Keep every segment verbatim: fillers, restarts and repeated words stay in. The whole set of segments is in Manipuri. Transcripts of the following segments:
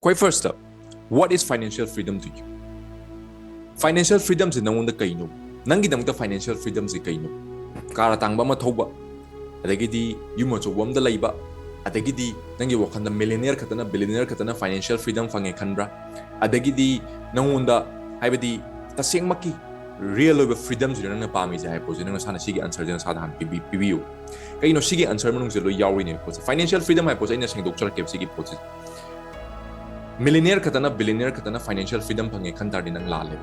ꯈ꯭ꯋꯥꯏ first, what is financial freedom to you? Financial freedomꯁꯦ ꯅꯪꯉꯣꯟꯗ ꯀꯩꯅꯣ? ꯅꯪꯒꯤꯗꯃꯛꯇ financial freedomꯁꯦ ꯀꯩꯅꯣ? ꯀꯥꯔ ꯑꯇꯥꯡꯕ ꯑꯃ ꯊꯧꯕ, ꯑꯗꯒꯤꯗꯤ ꯌꯨꯝ ꯑꯆꯧꯕ ꯑꯃꯗ ꯂꯩꯕ, ꯑꯗꯒꯤꯗꯤ ꯅꯪꯒꯤ ꯋꯥꯈꯜꯗ millionaire ꯈꯛꯇꯅ, billionaire ꯈꯛꯇꯅ financial freedom ꯐꯪꯉꯦ ꯈꯟꯕ꯭ꯔꯥ? ꯑꯗꯒꯤꯗꯤ ꯅꯪꯉꯣꯟꯗ, ꯍꯥꯏꯕꯗꯤ, ꯇꯁꯦꯡꯃꯛꯀꯤ real ꯑꯣꯏꯕ freedomꯁꯤꯅ ꯅꯪꯅ ꯄꯥꯝꯃꯤꯁꯦ ꯍꯥꯏꯕ ꯄꯣꯠꯁꯦ ꯅꯪ ꯅꯁꯥꯅ ꯁꯤꯒꯤ answerꯁꯦ ꯅꯁꯥꯗ ꯍꯥꯟꯅ ꯄꯤꯕꯤ-, ꯄꯤꯕꯤꯌꯨ꯫ ꯀꯩꯅꯣ ꯁꯤꯒꯤ answer ꯃꯅꯨꯡꯁꯦ ꯂꯣꯏ ꯌꯥꯎꯔꯤꯅꯦ ꯄꯣꯠꯁꯦ꯫ Financial freedom ꯍꯥꯏꯕ ꯄꯣꯠꯁꯦ ꯑꯩꯅ ꯁꯦꯡꯗꯣꯛꯆꯔꯛꯀꯦꯕ ꯁꯤꯒꯤ ꯄꯣꯠꯁꯦ꯫ Millionaire ꯈꯛꯇꯅ, billionaire ꯈꯛꯇꯅ financial freedom ꯐꯪꯉꯦ ꯈꯟ ꯇꯥꯔꯗꯤ ꯅꯪ ꯂꯥꯜꯂꯦ꯫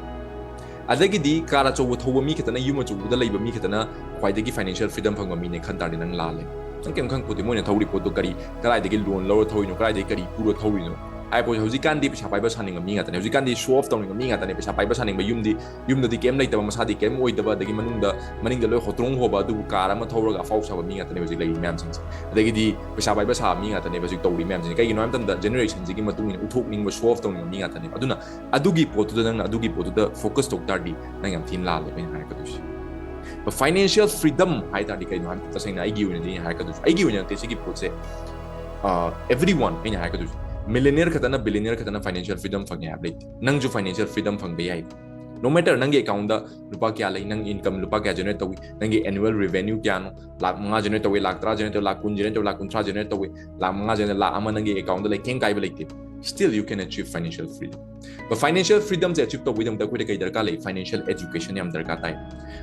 ꯑꯗꯒꯤꯗꯤ ꯀꯥꯔ ꯑꯆꯧꯕ ꯊꯧꯕ ꯃꯤ ꯈꯛꯇꯅ, ꯌꯨꯝ ꯑꯆꯧꯕꯗ ꯂꯩꯕ ꯃꯤ ꯈꯛꯇꯅ ꯈ꯭ꯋꯥꯏꯗꯒꯤ financial freedom ꯐꯪꯕ ꯃꯤꯅꯦ ꯈꯟ ꯇꯥꯔꯗꯤ ꯅꯪ ꯂꯥꯜꯂꯦ꯫ ꯅꯪ ꯀꯩꯝ ꯈꯪꯄꯣꯠꯇꯦ ꯃꯣꯏꯅ ꯊꯧꯔꯤ ꯄꯣꯠꯇꯣ ꯀꯔꯤ, ꯀꯗꯥꯏꯗꯒꯤ loan ꯂꯧꯔ ꯊꯧꯔꯤꯅꯣ, ꯀꯗꯥꯏꯗꯒꯤ ꯀꯔꯤ ꯄꯨꯔ ꯊꯧꯔꯤꯅꯣ ꯍꯥꯏꯕ ꯄꯣꯠꯁꯦ꯫ ꯍꯧꯖꯤꯛꯀꯥꯟꯗꯤ ꯄꯩꯁꯥ ꯄꯥꯏꯕ ꯁꯥꯅꯤꯡꯕ ꯃꯤ ꯉꯥꯛꯇꯅꯦ, ꯍꯧꯖꯤꯛꯀꯥꯟꯗꯤ show off ꯇꯧꯅꯤꯡꯕ ꯃꯤ ꯉꯥꯛꯇꯅꯦ꯫ ꯄꯩꯁꯥ ꯄꯥꯏꯕ ꯁꯥꯅꯤꯡꯕ ꯌꯨꯝꯗꯤ, ꯌꯨꯝꯗꯗꯤ ꯀꯩꯝ ꯂꯩꯇꯕ, ꯃꯁꯥꯗꯤ ꯀꯩꯝ ꯑꯣꯏꯗꯕ, ꯑꯗꯒꯤ ꯃꯅꯨꯡꯗ, ꯃꯅꯤꯡꯗ ꯂꯣꯏ ꯍꯣꯇ꯭ꯔꯣꯡ ꯍꯣꯕ, ꯑꯗꯨꯕꯨ ꯀꯥꯔ ꯑꯃ ꯊꯧꯔꯒ ꯑꯐꯥꯎ ꯁꯥꯕ ꯃꯤ ꯉꯥꯛꯇꯅꯦ ꯍꯧꯖꯤꯛ ꯂꯩꯔꯤ ꯃꯌꯥꯝꯁꯤꯡꯁꯦ꯫ ꯑꯗꯒꯤꯗꯤ ꯄꯩꯁꯥ ꯄꯥꯏꯕ ꯁꯥꯕ ꯃꯤ ꯉꯥꯛꯇꯅꯦꯕ ꯍꯧꯖꯤꯛ ꯇꯧꯔꯤ ꯃꯌꯥꯝꯁꯤꯡꯁꯦ꯫ ꯀꯩꯒꯤꯅꯣ ꯍꯥꯏꯕ ꯃꯇꯝꯗ generationꯁꯤꯒꯤ ꯃꯇꯨꯡ ꯏꯟꯅ ꯎꯠꯊꯣꯛꯅꯤꯡꯕ, show off ꯇꯧꯅꯤꯡꯕ ꯃꯤ ꯉꯥꯛꯇꯅꯦꯕ꯫ ꯑꯗꯨꯅ ꯑꯗꯨꯒꯤ ꯄꯣꯠꯇꯨꯗ, ꯅꯪꯅ ꯑꯗꯨꯒꯤ ꯄꯣꯠꯇꯨꯗ focus ꯇꯧ ꯇꯥꯔꯗꯤ ꯅꯪ ꯌꯥꯝ ꯊꯤꯅ ꯂꯥꯜꯂꯦꯕ ꯑꯩꯅ ꯍꯥꯏꯔꯛꯀꯗꯣꯏꯁꯦ꯫ But financial freedom ꯍꯥꯏ ꯇꯥꯔꯗꯤ ꯀꯩꯅꯣ ꯍꯥꯏꯕ, ꯇꯁꯦꯡꯅ ꯑꯩꯒꯤ ꯑꯣꯏꯅꯗꯤ ꯑꯩꯅ ꯍꯥꯏꯔꯛꯀꯗꯣꯏꯁꯦ, ꯑꯩꯒꯤ ꯑꯣꯏꯅ ꯅꯠꯇꯦ ꯁꯤꯒꯤ ꯄꯣꯠꯁꯦ꯫ ꯑ, everyone, ꯑꯩꯅ ꯍꯥꯏꯔꯛꯀꯗꯣꯏꯁꯦ, millionaire ꯈꯛꯇꯅ, billionaire ꯈꯛꯇꯅ financial freedom ꯐꯪꯉꯦ ꯍꯥꯏꯕ ꯂꯩꯇꯦ꯫ ꯅꯪꯁꯨ financial freedom ꯐꯪꯕ ꯌꯥꯏ꯫ No matter ꯅꯪꯒꯤ accountꯗ ꯂꯨꯄꯥ ꯀꯌꯥ ꯂꯩ, ꯅꯪ income ꯂꯨꯄꯥ ꯀꯌꯥ generate ꯇꯧꯏ, ꯅꯪꯒꯤ annual revenue ꯀꯌꯥꯅꯣ, ꯂꯥꯛ ꯃꯉꯥ generate ꯇꯧꯏ, ꯂꯥꯛ ꯇꯔꯥ generate ꯇꯧꯏ, ꯂꯥꯛ ꯀꯨꯟ generate ꯇꯧꯏ, ꯂꯥꯛ ꯀꯨꯟꯊ꯭ꯔꯥ generate ꯇꯧꯏ, ꯂꯥꯛ ꯃꯉꯥ generate, ꯂꯥꯛ ꯑꯃ ꯅꯪꯒꯤ accountꯗ ꯂꯩ, ꯀꯩꯝ ꯀꯥꯏꯕ ꯂꯩꯇꯦ꯫ Still you can achieve financial freedom. But financial freedomꯁꯦ achieve ꯇꯧꯕꯒꯤꯗꯃꯛꯇ ꯑꯩꯈꯣꯏꯗ ꯀꯩ ꯗꯔꯀꯥꯔ ꯂꯩ? Financial education ꯌꯥꯝ ꯗꯔꯀꯥꯔ ꯇꯥꯏ꯫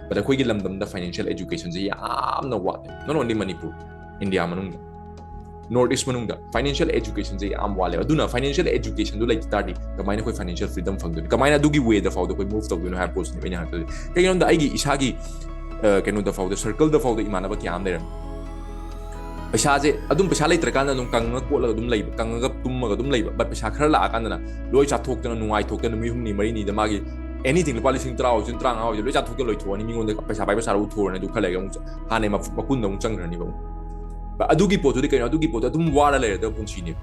But ꯑꯩꯈꯣꯏꯒꯤ ꯂꯝꯗꯝꯗ financial educationꯁꯦ ꯌꯥꯝꯅ ꯋꯥꯠꯂꯦ, not only ꯃꯅꯤꯄꯨꯔ, ꯏꯟꯗꯤꯌꯥ ꯃꯅꯨꯡꯗ, North East ꯃꯅꯨꯡꯗ financial educationꯁꯦ ꯌꯥꯝ ꯋꯥꯠꯂꯦ꯫ ꯑꯗꯨꯅ financial educationꯗꯨ ꯂꯩꯇ ꯇꯥꯔꯗꯤ ꯀꯃꯥꯏꯅ ꯑꯩꯈꯣꯏ financial freedom ꯐꯪꯗꯣꯏꯅꯣ? ꯀꯃꯥꯏꯅ ꯑꯗꯨꯒꯤ wayꯗ ꯐꯥꯎꯗ ꯑꯩꯈꯣꯏ move ꯇꯧꯗꯣꯏꯅꯣ ꯍꯥꯏꯕ ꯄꯣꯠꯁꯤꯅꯦꯕ ꯑꯩꯅ ꯍꯪꯉꯛꯇꯣꯏꯁꯦ꯫ ꯀꯩꯒꯤꯅꯣꯗ ꯑꯩꯒꯤ ꯏꯁꯥꯒꯤ, ꯑ, ꯀꯩꯅꯣꯗ ꯐꯥꯎꯗ, circleꯗ ꯐꯥꯎꯗ ꯏꯃꯥꯟꯅꯕ ꯀꯌꯥ ꯑꯃ ꯂꯩꯔꯝꯃꯤ꯫ ꯄꯩꯁꯥꯁꯦ ꯑꯗꯨꯝ, ꯄꯩꯁꯥ ꯂꯩꯇ꯭ꯔꯀꯥꯟꯗ ꯑꯗꯨꯝ ꯀꯪꯉꯒ ꯀꯣꯠꯂꯒ ꯑꯗꯨꯝ ꯂꯩꯕ, ꯀꯪꯉꯒ ꯇꯨꯝꯃꯒ ꯑꯗꯨꯝ ꯂꯩꯕ, but ꯄꯩꯁꯥ ꯈꯔ ꯂꯥꯛꯑꯀꯥꯟꯗꯅ ꯂꯣꯏ ꯆꯥꯊꯣꯛꯇꯅ, ꯅꯨꯡꯉꯥꯏꯊꯣꯛꯇꯅ, ꯅꯨꯃꯤꯠ ꯍꯨꯝꯅꯤ ꯃꯔꯤꯅꯤꯗ ꯃꯥꯒꯤ anything, ꯂꯨꯄꯥ ꯂꯤꯁꯤꯡ ꯇꯔꯥ ꯑꯣꯏꯁꯨ, ꯇꯔꯥꯃꯉꯥ ꯑꯣꯏꯁꯨ, ꯂꯣꯏ ꯆꯥꯊꯣꯛꯇꯅ ꯂꯣꯏꯊꯣꯛꯑꯅꯤ꯫ ꯃꯤꯉꯣꯟꯗ ꯄꯩꯁꯥ ꯄꯥꯏꯕ ꯁꯥꯔꯒ ꯎꯠꯊꯣꯛꯑꯅꯤ꯫ ꯑꯗꯨ ꯈꯔ ꯂꯩꯔꯒ ꯑꯃꯨꯛ ꯍꯥꯟꯅꯩ ꯃꯐ-, ꯃꯀꯨꯟꯗ ꯑꯃꯨꯛ ꯆꯪꯈ꯭ꯔꯅꯤꯕ ꯑꯃꯨꯛ꯫ But ꯑꯗꯨꯒꯤ ꯄꯣꯠꯇꯨꯗꯤ ꯀꯩꯅꯣ? ꯑꯗꯨꯒꯤ ꯄꯣꯠꯇꯣ ꯑꯗꯨꯝ ꯋꯥꯔ ꯂꯩꯔꯗꯕ ꯄꯨꯟꯁꯤꯅꯦꯕ꯫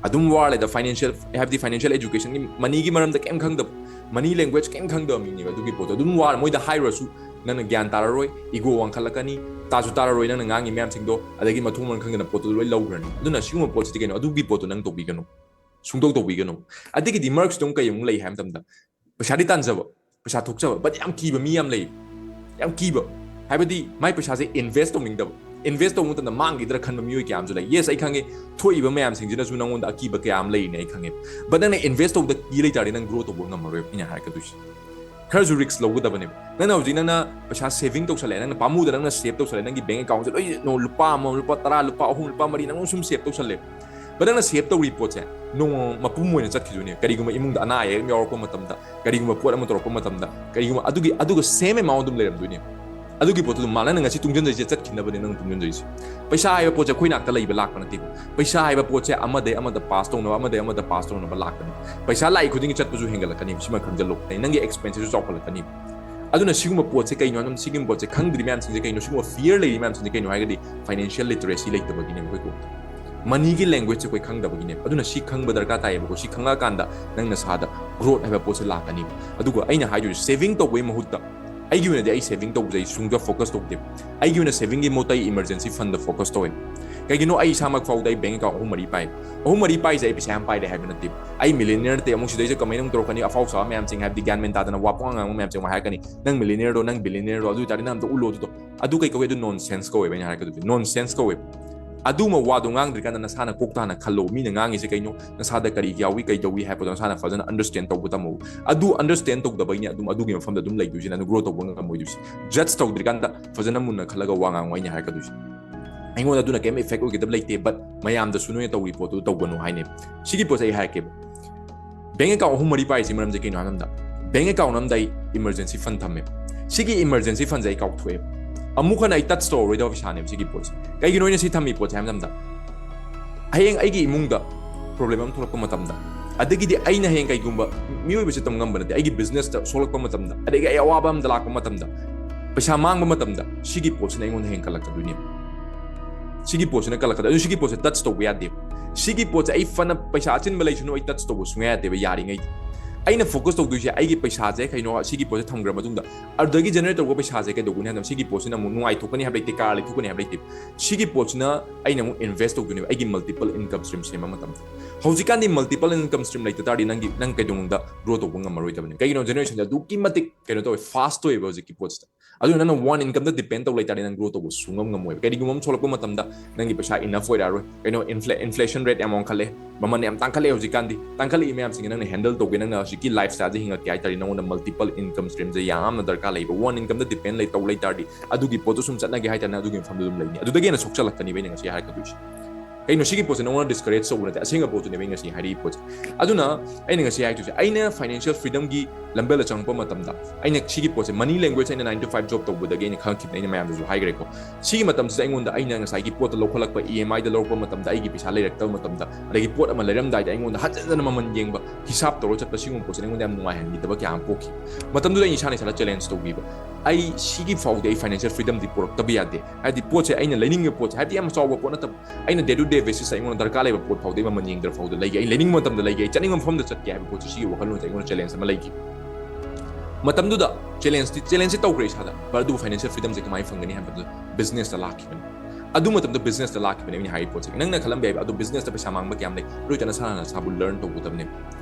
ꯑꯗꯨꯝ ꯋꯥꯔ ꯂꯩꯗ, financial, ꯍꯥꯏꯕꯗꯤ financial educationꯒꯤ, moneyꯒꯤ ꯃꯔꯝꯗ ꯀꯩꯝ ꯈꯪꯗꯕ, money language ꯀꯩꯝ ꯈꯪꯗꯕ ꯃꯤꯅꯦꯕ꯫ ꯑꯗꯨꯒꯤ ꯄꯣꯠꯇꯣ ꯑꯗꯨꯝ ꯋꯥꯔ, ꯃꯣꯏꯗ ꯍꯥꯏꯔꯨꯔꯁꯨ ꯅꯪꯅ ꯒ꯭ꯌꯥꯟ ꯇꯥꯔꯔꯣꯏ, ego ꯋꯥꯡꯈꯠꯂꯛꯀꯅꯤ, ꯇꯥꯁꯨ ꯇꯥꯔꯔꯣꯏ ꯅꯪꯅ ꯉꯥꯡꯉꯤ ꯃꯌꯥꯝꯁꯤꯡꯗꯣ, ꯑꯗꯒꯤ ꯃꯊꯣꯡ ꯃꯔꯝ ꯈꯪꯗꯅ ꯄꯣꯠꯇꯨ ꯂꯣꯏ ꯂꯧꯈ꯭ꯔꯅꯤ꯫ ꯑꯗꯨꯅ ꯁꯤꯒꯨꯝꯕ ꯄꯣꯠꯁꯤꯗꯤ ꯀꯩꯅꯣ? ꯑꯗꯨꯒꯤ ꯄꯣꯠꯇꯣ ꯅꯪ ꯇꯧꯕꯤꯒꯅꯨ꯫ ꯁꯨꯡꯇꯧ ꯇꯧꯕꯤꯒꯅꯨ꯫ ꯑꯗꯒꯤꯗꯤ ꯃꯔꯛꯁꯤꯗ ꯑꯃꯨꯛ ꯀꯩ ꯑꯃꯨꯛ ꯂꯩ ꯍꯥꯏꯕ ꯃꯇꯝꯗ, ꯄꯩꯁꯥꯗꯤ ꯇꯥꯟꯖꯕ, ꯄꯩꯁꯥ ꯊꯣꯛꯆꯕ, but ꯌꯥꯝ ꯀꯤꯕ ꯃꯤ ꯌꯥꯝ ꯂꯩ꯫ ꯌꯥꯝ ꯀꯤꯕ ꯍꯥꯏꯕꯗꯤ ꯃꯥꯏ ꯄꯩꯁꯥꯁꯦ invest ꯇꯧꯅꯤꯡꯗꯕ꯫ Invest ꯇꯧꯕ ꯃꯇꯝꯗ ꯃꯥꯡꯈꯤꯗ꯭ꯔꯥ ꯈꯟꯕ ꯃꯤꯑꯣꯏ ꯀꯌꯥ ꯑꯃꯁꯨ ꯂꯩ꯫ Yes, ꯑꯩ ꯈꯪꯉꯦ, ꯊꯣꯛꯏꯕ ꯃꯌꯥꯝꯁꯤꯡꯁꯤꯅꯁꯨ ꯅꯪꯉꯣꯟꯗ ꯑꯀꯤꯕ ꯀꯌꯥ ꯑꯃ ꯂꯩꯔꯤꯅꯦ, ꯑꯩ ꯈꯪꯉꯦ꯫ But ꯅꯪꯅ invest ꯇꯧꯕꯗ ꯀꯤ ꯂꯩꯇꯥꯔꯗꯤ ꯅꯪ grow ꯇꯧꯕ ꯉꯝꯃꯔꯣꯏ, ꯑꯩꯅ ꯍꯥꯏꯔꯛꯀꯗꯣꯏꯁꯦ꯫ ꯈꯔꯁꯨ risk ꯂꯧꯒꯗꯕꯅꯦꯕ꯫ ꯅꯪꯅ ꯍꯧꯖꯤꯛ ꯅꯪꯅ ꯄꯩꯁꯥ saving ꯇꯧꯁꯜꯂꯦ, ꯅꯪꯅ ꯄꯥꯝꯃꯨꯗ ꯅꯪꯅ save ꯇꯧꯁꯜꯂꯦ, ꯅꯪꯒꯤ bank account ꯁꯦ ꯂꯣꯏ ꯅꯣ-, ꯂꯨꯄꯥ ꯑꯃ, ꯂꯨꯄꯥ ꯇꯔꯥ, ꯂꯨꯄꯥ ꯑꯍꯨꯝ, ꯂꯨꯄꯥ ꯃꯔꯤ ꯅꯪ ꯁꯨꯝ save ꯇꯧꯁꯜꯂꯦ꯫ But ꯅꯪꯅ save ꯇꯧꯔꯤ ꯄꯣꯠꯁꯦ ꯅꯣꯡꯃ ꯃꯄꯨꯝ ꯑꯣꯏꯅ ꯆꯠꯈꯤꯗꯣꯏꯅꯦ꯫ ꯀꯔꯤꯒꯨꯝꯕ ꯏꯃꯨꯡꯗ ꯑꯅꯥ ꯑꯌꯦꯛ ꯑꯃ ꯌꯥꯎꯔꯛꯄ ꯃꯇꯝꯗ, ꯀꯔꯤꯒꯨꯝꯕ ꯄꯣꯠ ꯑꯃ ꯇꯧꯔꯛꯄ ꯃꯇꯝꯗ, ꯀꯔꯤꯒꯨꯝꯕ ꯑꯗꯨꯒꯤ, ꯑꯗꯨꯒ same amount ꯑꯗꯨꯝ ꯂꯩꯔꯝꯗꯣꯏꯅꯦ꯫ ꯑꯗꯨꯒꯤ ꯄꯣꯠꯇꯨ ꯑꯗꯨꯝ ꯃꯥ-, ꯅꯪꯅ ꯉꯁꯤ ꯇꯨꯡꯁꯤꯟꯖꯔꯤꯁꯦ ꯆꯠꯈꯤꯅꯕꯅꯦ ꯅꯪ ꯇꯨꯡꯁꯤꯟꯖꯔꯤꯁꯦ꯫ ꯄꯩꯁꯥ ꯍꯥꯏꯕ ꯄꯣꯠꯁꯦ ꯑꯩꯈꯣꯏ ꯅꯥꯛꯇ ꯂꯩꯕ ꯂꯥꯛꯄ ꯅꯠꯇꯦꯀꯣ꯫ ꯄꯩꯁꯥ ꯍꯥꯏꯕ ꯄꯣꯠꯁꯦ ꯑꯃꯗꯩ ꯑꯃꯗ pass ꯇꯧꯅꯕ, ꯑꯃꯗꯩ ꯑꯃꯗ pass ꯇꯧꯅꯕ ꯂꯥꯛꯄꯅꯤ꯫ ꯄꯩꯁꯥ ꯂꯥꯛꯏ ꯈꯨꯗꯤꯡꯒꯤ ꯆꯠꯄꯁꯨ ꯍꯦꯟꯒꯠꯂꯛꯀꯅꯤ, ꯁꯤꯃ ꯈꯪꯖꯜꯂꯣ꯫ ꯅꯪꯒꯤ expense ꯁꯨ ꯆꯥꯎꯈꯠꯂꯛꯀꯅꯤ꯫ ꯑꯗꯨꯅ ꯁꯤꯒꯨꯝꯕ ꯄꯣꯠꯁꯦ ꯀꯩꯅꯣ ꯍꯥꯏꯕ, ꯁꯤꯒꯨꯝꯕ ꯄꯣꯠꯁꯦ ꯈꯪꯗ꯭ꯔꯤ ꯃꯌꯥꯝꯁꯤꯡꯁꯦ ꯀꯩꯅꯣ, ꯁꯤꯒꯨꯝꯕ fear ꯂꯩꯔꯤ ꯃꯌꯥꯝꯁꯤꯡꯁꯦ ꯀꯩꯅꯣ ꯍꯥꯏꯔꯒꯗꯤ financial literacy ꯂꯩꯇꯕꯒꯤꯅꯦꯕ ꯑꯩꯈꯣꯏ ꯀꯣꯛꯇ꯫ Money ꯒꯤ language ꯁꯦ ꯑꯩꯈꯣꯏ ꯈꯪꯗꯕꯒꯤꯅꯦꯕ꯫ ꯑꯗꯨꯅ ꯁꯤ ꯈꯪꯕ ꯗꯔꯀꯥꯔ ꯇꯥꯏꯌꯦꯕꯀꯣ꯫ ꯁꯤ ꯈꯪꯉꯛꯑꯀꯥꯟꯗ ꯅꯪ ꯅꯁꯥꯗ growth ꯍꯥꯏꯕ ꯄꯣꯠꯁꯦ ꯂꯥꯛꯀꯅꯤꯕ꯫ ꯑꯗꯨꯒ ꯑꯩꯅ ꯍꯥꯏꯗꯣꯏꯁꯦ saving ꯇꯧꯕꯒꯤ ꯃꯍꯨꯠꯇ, ꯑꯩꯒꯤ ꯑꯣꯏꯅꯗꯤ ꯑꯩ saving ꯇꯧꯕꯁꯦ ꯑꯩ ꯁꯨꯡꯖ focus ꯇꯧꯗꯦꯕ꯫ ꯑꯩꯒꯤ ꯑꯣꯏꯅ saving ꯒꯤ ꯃꯍꯨꯠꯇ ꯑꯩ emergency fund ꯗ focus ꯇꯧꯋꯦ꯫ ꯀꯩꯒꯤꯅꯣ, ꯑꯩ ꯏꯁꯥꯃꯛ ꯐꯥꯎꯗ ꯑꯩ bank account ꯑꯍꯨꯝ ꯃꯔꯤ ꯄꯥꯏ꯫ ꯑꯍꯨꯝ ꯃꯔꯤ ꯄꯥꯏꯁꯦ ꯑꯩ ꯄꯩꯁꯥ ꯌꯥꯝ ꯄꯥꯏꯔꯦ ꯍꯥꯏꯕ ꯅꯠꯇꯦ꯫ ꯑꯩ millionaire ꯅꯠꯇꯦ꯫ ꯑꯃꯨꯛ ꯁꯤꯗꯩꯁꯤꯗ ꯀꯃꯥꯏꯅ ꯑꯃꯨꯛ ꯇꯧꯔꯛꯀꯅꯤ? ꯑꯐꯥꯎ ꯁꯥꯕ ꯃꯌꯥꯝꯁꯤꯡ, ꯍꯥꯏꯕꯗꯤ ꯒ꯭ꯌꯥꯟ ꯃꯦꯟ ꯇꯥꯗꯅ ꯋꯥ ꯄꯉꯥꯡ ꯉꯥꯡꯕ ꯃꯌꯥꯝꯁꯤꯡ ꯑꯃꯨꯛ ꯍꯥꯏꯔꯛꯀꯅꯤ, "ꯅꯪ millionaire ꯔꯣ, ꯅꯪ billionaire ꯔꯣ, ꯑꯗꯨ ꯑꯣꯏꯇꯥꯔꯗꯤ ꯅꯪ ꯑꯝꯇ ꯎꯠꯂꯣ ꯑꯗꯨꯗꯣ"꯫ ꯑꯗꯨ ꯀꯩ ꯀꯧꯋꯦ? ꯑꯗꯨ nonsense ꯀꯧꯋꯦꯕ꯫ ꯑꯩꯅ ꯍꯥꯏꯔꯛꯀꯗꯣꯏꯁꯦ nonsense ꯀꯧꯋꯦꯕ꯫ ꯑꯗꯨꯒꯨꯝꯕ ꯋꯥꯗꯣ ꯉꯥꯡꯗ꯭ꯔꯤꯀꯥꯟꯗ ꯅꯁꯥꯅ ꯀꯣꯛ ꯇꯥꯅ ꯈꯜꯂꯣ꯫ ꯃꯤꯅ ꯉꯥꯡꯉꯤꯁꯦ ꯀꯩꯅꯣ? ꯅꯁꯥꯗ ꯀꯔꯤ ꯌꯥꯎꯏ, ꯀꯩꯗꯧꯏ ꯍꯥꯏꯕꯗꯣ ꯅꯁꯥꯅ ꯐꯖꯅ understand ꯇꯧꯕ ꯇꯝꯃꯣ꯫ ꯑꯗꯨ understand ꯇꯧꯗꯕꯩꯅꯦ ꯑꯗꯨꯝ ꯑꯗꯨꯒꯤ ꯃꯐꯝꯗ ꯑꯗꯨꯝ ꯂꯩꯗꯣꯏꯁꯦ, ꯅꯪ grow ꯇꯧꯕ ꯉꯝꯃꯣꯏꯗꯣꯏꯁꯦ꯫ Judge ꯇꯧꯗ꯭ꯔꯤꯀꯥꯟꯗ ꯐꯖꯅ ꯃꯨꯟꯅ ꯈꯜꯂꯒ ꯋꯥ ꯉꯥꯡꯉꯣ, ꯑꯩꯅ ꯍꯥꯏꯔꯛꯀꯗꯣꯏꯁꯦ꯫ ꯑꯩꯉꯣꯟꯗ ꯑꯗꯨꯅ ꯀꯩꯝ effect ꯑꯣꯏꯒꯗꯕ ꯂꯩꯇꯦ, but ꯃꯌꯥꯝꯗꯁꯨ ꯅꯣꯏꯅ ꯇꯧꯔꯤ ꯄꯣꯠꯇꯨ ꯇꯧꯒꯅꯨ ꯍꯥꯏꯅꯦꯕ꯫ ꯁꯤꯒꯤ ꯄꯣꯠꯁꯦ ꯑꯩ ꯍꯥꯏꯔꯛꯀꯦꯕ꯫ Bank account ꯑꯍꯨꯝ ꯃꯔꯤ ꯄꯥꯏꯔꯤꯁꯤ ꯃꯔꯝꯁꯦ ꯀꯩꯅꯣ ꯍꯥꯏꯕ ꯃꯇꯝꯗ, bank account ꯑꯃꯗ ꯑꯩ emergency fund ꯊꯝꯃꯦꯕ꯫ ꯁꯤꯒꯤ emergency fund ꯁꯦ ꯑꯩ ꯀꯥꯎꯊꯣꯛꯑꯦꯕ꯫ ꯑꯃꯨꯛ ꯍꯟꯅ ꯑꯩ touch ꯇꯧꯔꯔꯣꯏꯗꯕ ꯄꯩꯁꯥꯅꯦꯕ ꯁꯤꯒꯤ ꯄꯣꯠꯁꯦ꯫ ꯀꯩꯒꯤꯅꯣ ꯑꯩꯅ ꯁꯤ ꯊꯝꯃꯤ ꯄꯣꯠꯁꯦ ꯍꯥꯏꯕ ꯃꯇꯝꯗ, ꯍꯌꯦꯡ ꯑꯩꯒꯤ ꯏꯃꯨꯡꯗ problem ꯑꯃ ꯊꯣꯛꯂꯛꯄ ꯃꯇꯝꯗ, ꯑꯗꯒꯤꯗꯤ ꯑꯩꯅ ꯍꯌꯦꯡ ꯀꯩꯒꯨꯝꯕ, ꯃꯤꯑꯣꯏꯕꯁꯦ ꯇꯝ ꯉꯝꯕ ꯅꯠꯇꯦ, ꯑꯩꯒꯤ business ꯇ ꯁꯣꯛꯂꯛꯄ ꯃꯇꯝꯗ, ꯑꯗꯒꯤ ꯑꯩ ꯑꯋꯥꯕ ꯑꯃꯗ ꯂꯥꯛꯄ ꯃꯇꯝꯗ, ꯄꯩꯁꯥ ꯃꯥꯡꯕ ꯃꯇꯝꯗ, ꯁꯤꯒꯤ ꯄꯣꯠꯁꯤꯅ ꯑꯩꯉꯣꯟꯗ ꯍꯦꯟꯒꯠꯂꯛꯀꯗꯣꯏꯅꯦꯕ꯫ ꯁꯤꯒꯤ ꯄꯣꯠꯁꯤꯅ ꯀꯜꯂꯛꯀꯗꯣꯏ꯫ ꯑꯗꯨ ꯁꯤꯒꯤ ꯄꯣꯠꯁꯦ touch ꯇꯧꯕ ꯌꯥꯗꯦꯕ꯫ ꯁꯤꯒꯤ ꯄꯣꯠꯁꯦ ꯑꯩ ꯐꯅ ꯄꯩꯁꯥ ꯑꯆꯤꯟꯕ ꯂꯩꯁꯅꯨ, ꯑꯩ touch ꯇꯧꯕ ꯁꯨꯡꯌꯥ ꯌꯥꯗꯦꯕ ꯌꯥꯔꯤꯉꯩꯗꯤ꯫ ꯑꯩꯅ focus ꯇꯧꯗꯣꯏꯁꯦ ꯑꯩꯒꯤ ꯄꯩꯁꯥꯁꯦ ꯀꯩꯅꯣ, ꯁꯤꯒꯤ ꯄꯣꯠꯁꯦ ꯊꯝꯈ꯭ꯔ ꯃꯇꯨꯡꯗ ꯑꯗꯨꯗꯒꯤ generate ꯇꯧꯕ ꯄꯩꯁꯥꯁꯦ ꯀꯩꯗꯧꯒꯅꯤ ꯍꯥꯏꯕꯗ, ꯁꯤꯒꯤ ꯄꯣꯠꯁꯤꯅ ꯑꯃꯨꯛ ꯅꯨꯡꯉꯥꯏꯊꯣꯛꯀꯅꯤ ꯍꯥꯏꯕ ꯂꯩꯇꯦ, car ꯂꯩꯊꯣꯛꯀꯅꯤ ꯍꯥꯏꯕ ꯂꯩꯇꯦ꯫ ꯁꯤꯒꯤ ꯄꯣꯠꯁꯤꯅ ꯑꯩꯅ ꯑꯃꯨꯛ invest ꯇꯧꯗꯣꯏꯅꯦꯕ ꯑꯩꯒꯤ multiple income stream ꯁꯦꯝꯕ ꯃꯇꯝꯗ꯫ ꯍꯧꯖꯤꯛꯀꯥꯟꯗꯤ multiple income stream ꯂꯩꯇ ꯇꯥꯔꯗꯤ ꯅꯪꯒꯤ, ꯅꯪ ꯀꯩꯗꯧꯅꯨꯡꯗ grow ꯇꯧꯕ ꯉꯝꯃꯔꯣꯏꯗꯕꯅꯤ꯫ ꯀꯩꯒꯤꯅꯣ? Generation ꯁꯦ ꯑꯗꯨꯛꯀꯤ ꯃꯇꯤꯛ ꯀꯩꯅꯣ ꯇꯧꯋꯦ, fast ꯑꯣꯏꯌꯦꯕ ꯍꯧꯖꯤꯛꯀꯤ ꯄꯣꯠꯁꯤꯗ꯫ ꯑꯗꯨꯅ ꯅꯪꯅ one income ꯗ depend ꯇꯧ ꯂꯩꯇꯥꯔꯗꯤ ꯅꯪ grow ꯇꯧꯕ ꯁꯨꯡꯉꯝ ꯉꯝꯃꯣꯏꯕ꯫ ꯀꯔꯤꯒꯨꯝꯕ ꯑꯃ ꯊꯣꯛꯂꯛꯄ ꯃꯇꯝꯗ ꯅꯪꯒꯤ ꯄꯩꯁꯥ enough ꯑꯣꯏꯔꯛꯑꯔꯣꯏ꯫ ꯀꯩꯅꯣ, infla-, inflation rate ꯌꯥꯝ ꯋꯥꯡꯈꯠꯂꯦ, ꯃꯃꯜ ꯌꯥꯝ ꯇꯥꯡꯈꯠꯂꯦ ꯍꯧꯖꯤꯛꯀꯥꯟꯗꯤ꯫ ꯇꯥꯡꯈꯠꯂꯛꯏ ꯃꯌꯥꯝꯁꯤꯡꯁꯦ ꯅꯪꯅ handle ꯇꯧꯒꯦ, ꯅꯪꯅ ꯍꯧꯖꯤꯛꯀꯤ lifestyle ꯁꯦ ꯍꯤꯡꯉꯛꯀꯦ ꯍꯥꯏꯇꯥꯔꯗꯤ ꯅꯪꯉꯣꯟꯗ multiple income stream ꯁꯦ ꯌꯥꯝꯅ ꯗꯔꯀꯥꯔ ꯂꯩꯕ꯫ One income ꯗ depend ꯂꯩ ꯇꯧ ꯂꯩꯇꯥꯔꯗꯤ ꯑꯗꯨꯒꯤ ꯄꯣꯠꯇꯨ ꯁꯨꯝ ꯆꯠꯅꯒꯦ ꯍꯥꯏꯇꯥꯔꯗꯤ ꯅꯪ ꯑꯗꯨꯒꯤ ꯃꯐꯝꯗꯨ ꯑꯗꯨꯝ ꯂꯩꯅꯤ꯫ ꯑꯗꯨꯗꯒꯤ ꯍꯦꯟꯅ ꯁꯣꯛꯆꯜꯂꯛꯀꯅꯤꯕ ꯑꯩꯅ ꯉꯁꯤ ꯍꯥꯏꯔꯛꯀꯗꯣꯏꯁꯦ꯫ ꯀꯩꯅꯣ, ꯁꯤꯒꯤ ꯄꯣꯠꯁꯦ ꯅꯉꯣꯟꯗ discourage ꯇꯧꯕ ꯅꯠꯇꯦ, ꯑꯁꯦꯡꯕ ꯄꯣꯠꯇꯨꯅꯦꯕ ꯑꯩ ꯉꯁꯤ ꯍꯥꯏꯔꯤꯕ ꯄꯣꯠꯁꯦ꯫ ꯑꯗꯨꯅ ꯑꯩꯅ ꯉꯁꯤ ꯍꯥꯏꯗꯣꯏꯁꯦ, ꯑꯩꯅ financial freedom ꯒꯤ ꯂꯝꯕꯦꯜꯗ ꯆꯪꯉꯛꯄ ꯃꯇꯝꯗ ꯑꯩꯅ ꯁꯤꯒꯤ ꯄꯣꯠꯁꯦ, money language, ꯑꯩꯅ nine to five job ꯇꯧꯕꯗꯒꯤ ꯑꯩꯅ ꯈꯪꯉꯛꯈꯤꯕꯅꯦ, ꯑꯩꯅ ꯃꯌꯥꯝꯗꯁꯨ ꯍꯥꯏꯈ꯭ꯔꯦꯀꯣ꯫ ꯁꯤꯒꯤ ꯃꯇꯝꯁꯤꯗ ꯑꯩꯉꯣꯟꯗ, ꯑꯩꯅ ꯉꯁꯥꯏꯒꯤ ꯄꯣꯠꯇ ꯂꯧꯈꯠꯂꯛꯄ, E M I ꯗ ꯂꯧꯔꯛꯄ ꯃꯇꯝꯗ ꯑꯩꯒꯤ ꯄꯩꯁꯥ ꯂꯩꯔꯛꯇꯕ ꯃꯇꯝꯗ, ꯑꯗꯒꯤ ꯄꯣꯠ ꯑꯃ ꯂꯩꯔꯝꯗꯥꯏꯗ ꯑꯩꯉꯣꯟꯗ ꯍꯟꯖꯟ ꯍꯟꯖꯟꯅ ꯃꯃꯜ ꯌꯦꯡꯕ, ꯍꯤꯁꯥꯞ ꯇꯧꯔ ꯆꯠꯄ, ꯁꯤꯒꯨꯝꯕ ꯄꯣꯠꯁꯦ ꯑꯩꯉꯣꯟꯗ ꯌꯥꯝ ꯅꯨꯡꯉꯥꯏꯍꯟꯈꯤꯗꯕ ꯀꯌꯥ ꯑꯃ ꯄꯣꯛꯈꯤ꯫ ꯃꯇꯝꯗꯨꯗ ꯑꯩ ꯏꯁꯥꯅ ꯏꯁꯥꯗ challenge ꯇꯧꯈꯤꯕ, ꯑꯩ ꯁꯤꯒꯤ ꯐꯥꯎꯗꯤ ꯑꯩ financial freedom ꯗꯤ ꯄꯨꯔꯛꯇꯕ ꯌꯥꯗꯦ꯫ ꯍꯥꯏꯗꯤ ꯄꯣꯠꯁꯦ ꯑꯩꯅ ꯂꯩꯅꯤꯡꯉꯤꯕ ꯄꯣꯠꯁꯦ, ꯍꯥꯏꯗꯤ ꯌꯥꯝ ꯆꯥꯎꯕ ꯄꯣꯠ ꯅꯠꯇꯕ, ꯑꯩꯅ day to day basis ꯇ ꯑꯩꯉꯣꯟꯗ ꯗꯔꯀꯥꯔ ꯂꯩꯕ ꯄꯣꯠ ꯐꯥꯎꯗꯤ ꯃꯃꯜ ꯌꯦꯡꯗ꯭ꯔ ꯐꯥꯎꯗ ꯂꯩꯒꯦ, ꯑꯩ ꯂꯩꯅꯤꯡꯕ ꯃꯇꯝꯗ ꯂꯩꯒꯦ, ꯑꯩ ꯆꯠꯅꯤꯡꯕ ꯃꯐꯝꯗ ꯆꯠꯀꯦ ꯍꯥꯏꯕ ꯄꯣꯠꯁꯦ, ꯁꯤꯒꯤ ꯋꯥꯈꯜꯂꯣꯟꯁꯦ ꯑꯩꯉꯣꯟꯗ challenge ꯑꯃ ꯂꯩꯈꯤ꯫ ꯃꯇꯝꯗꯨꯗ challenge ꯇꯤ, challenge ꯁꯦ ꯇꯧꯈ꯭ꯔꯦ ꯏꯁꯥꯗ, but ꯑꯗꯨꯕꯨ financial freedom ꯁꯦ ꯀꯃꯥꯏꯅ ꯐꯪꯒꯅꯤ ꯍꯥꯏꯕ ꯃꯇꯝꯗ business ꯇ ꯂꯥꯛꯈꯤꯕꯅꯤ꯫ ꯑꯗꯨ ꯃꯇꯝꯗ business ꯇ ꯂꯥꯛꯈꯤꯕꯅꯦ ꯑꯩꯅ ꯍꯥꯏꯔꯤꯕ ꯄꯣꯠꯁꯦ꯫ ꯅꯪꯅ ꯈꯜꯂꯝꯕ ꯌꯥꯏꯕ, ꯑꯗꯣ business ꯇ ꯄꯩꯁꯥ ꯃꯥꯡꯕ ꯀꯌꯥꯝ ꯂꯩ? ꯑꯗꯨ ꯑꯣꯏꯇꯥꯔꯗꯤ ꯅꯁꯥꯅ ꯅꯁꯥꯕꯨ learn ꯇꯧꯒꯗꯕꯅꯦ꯫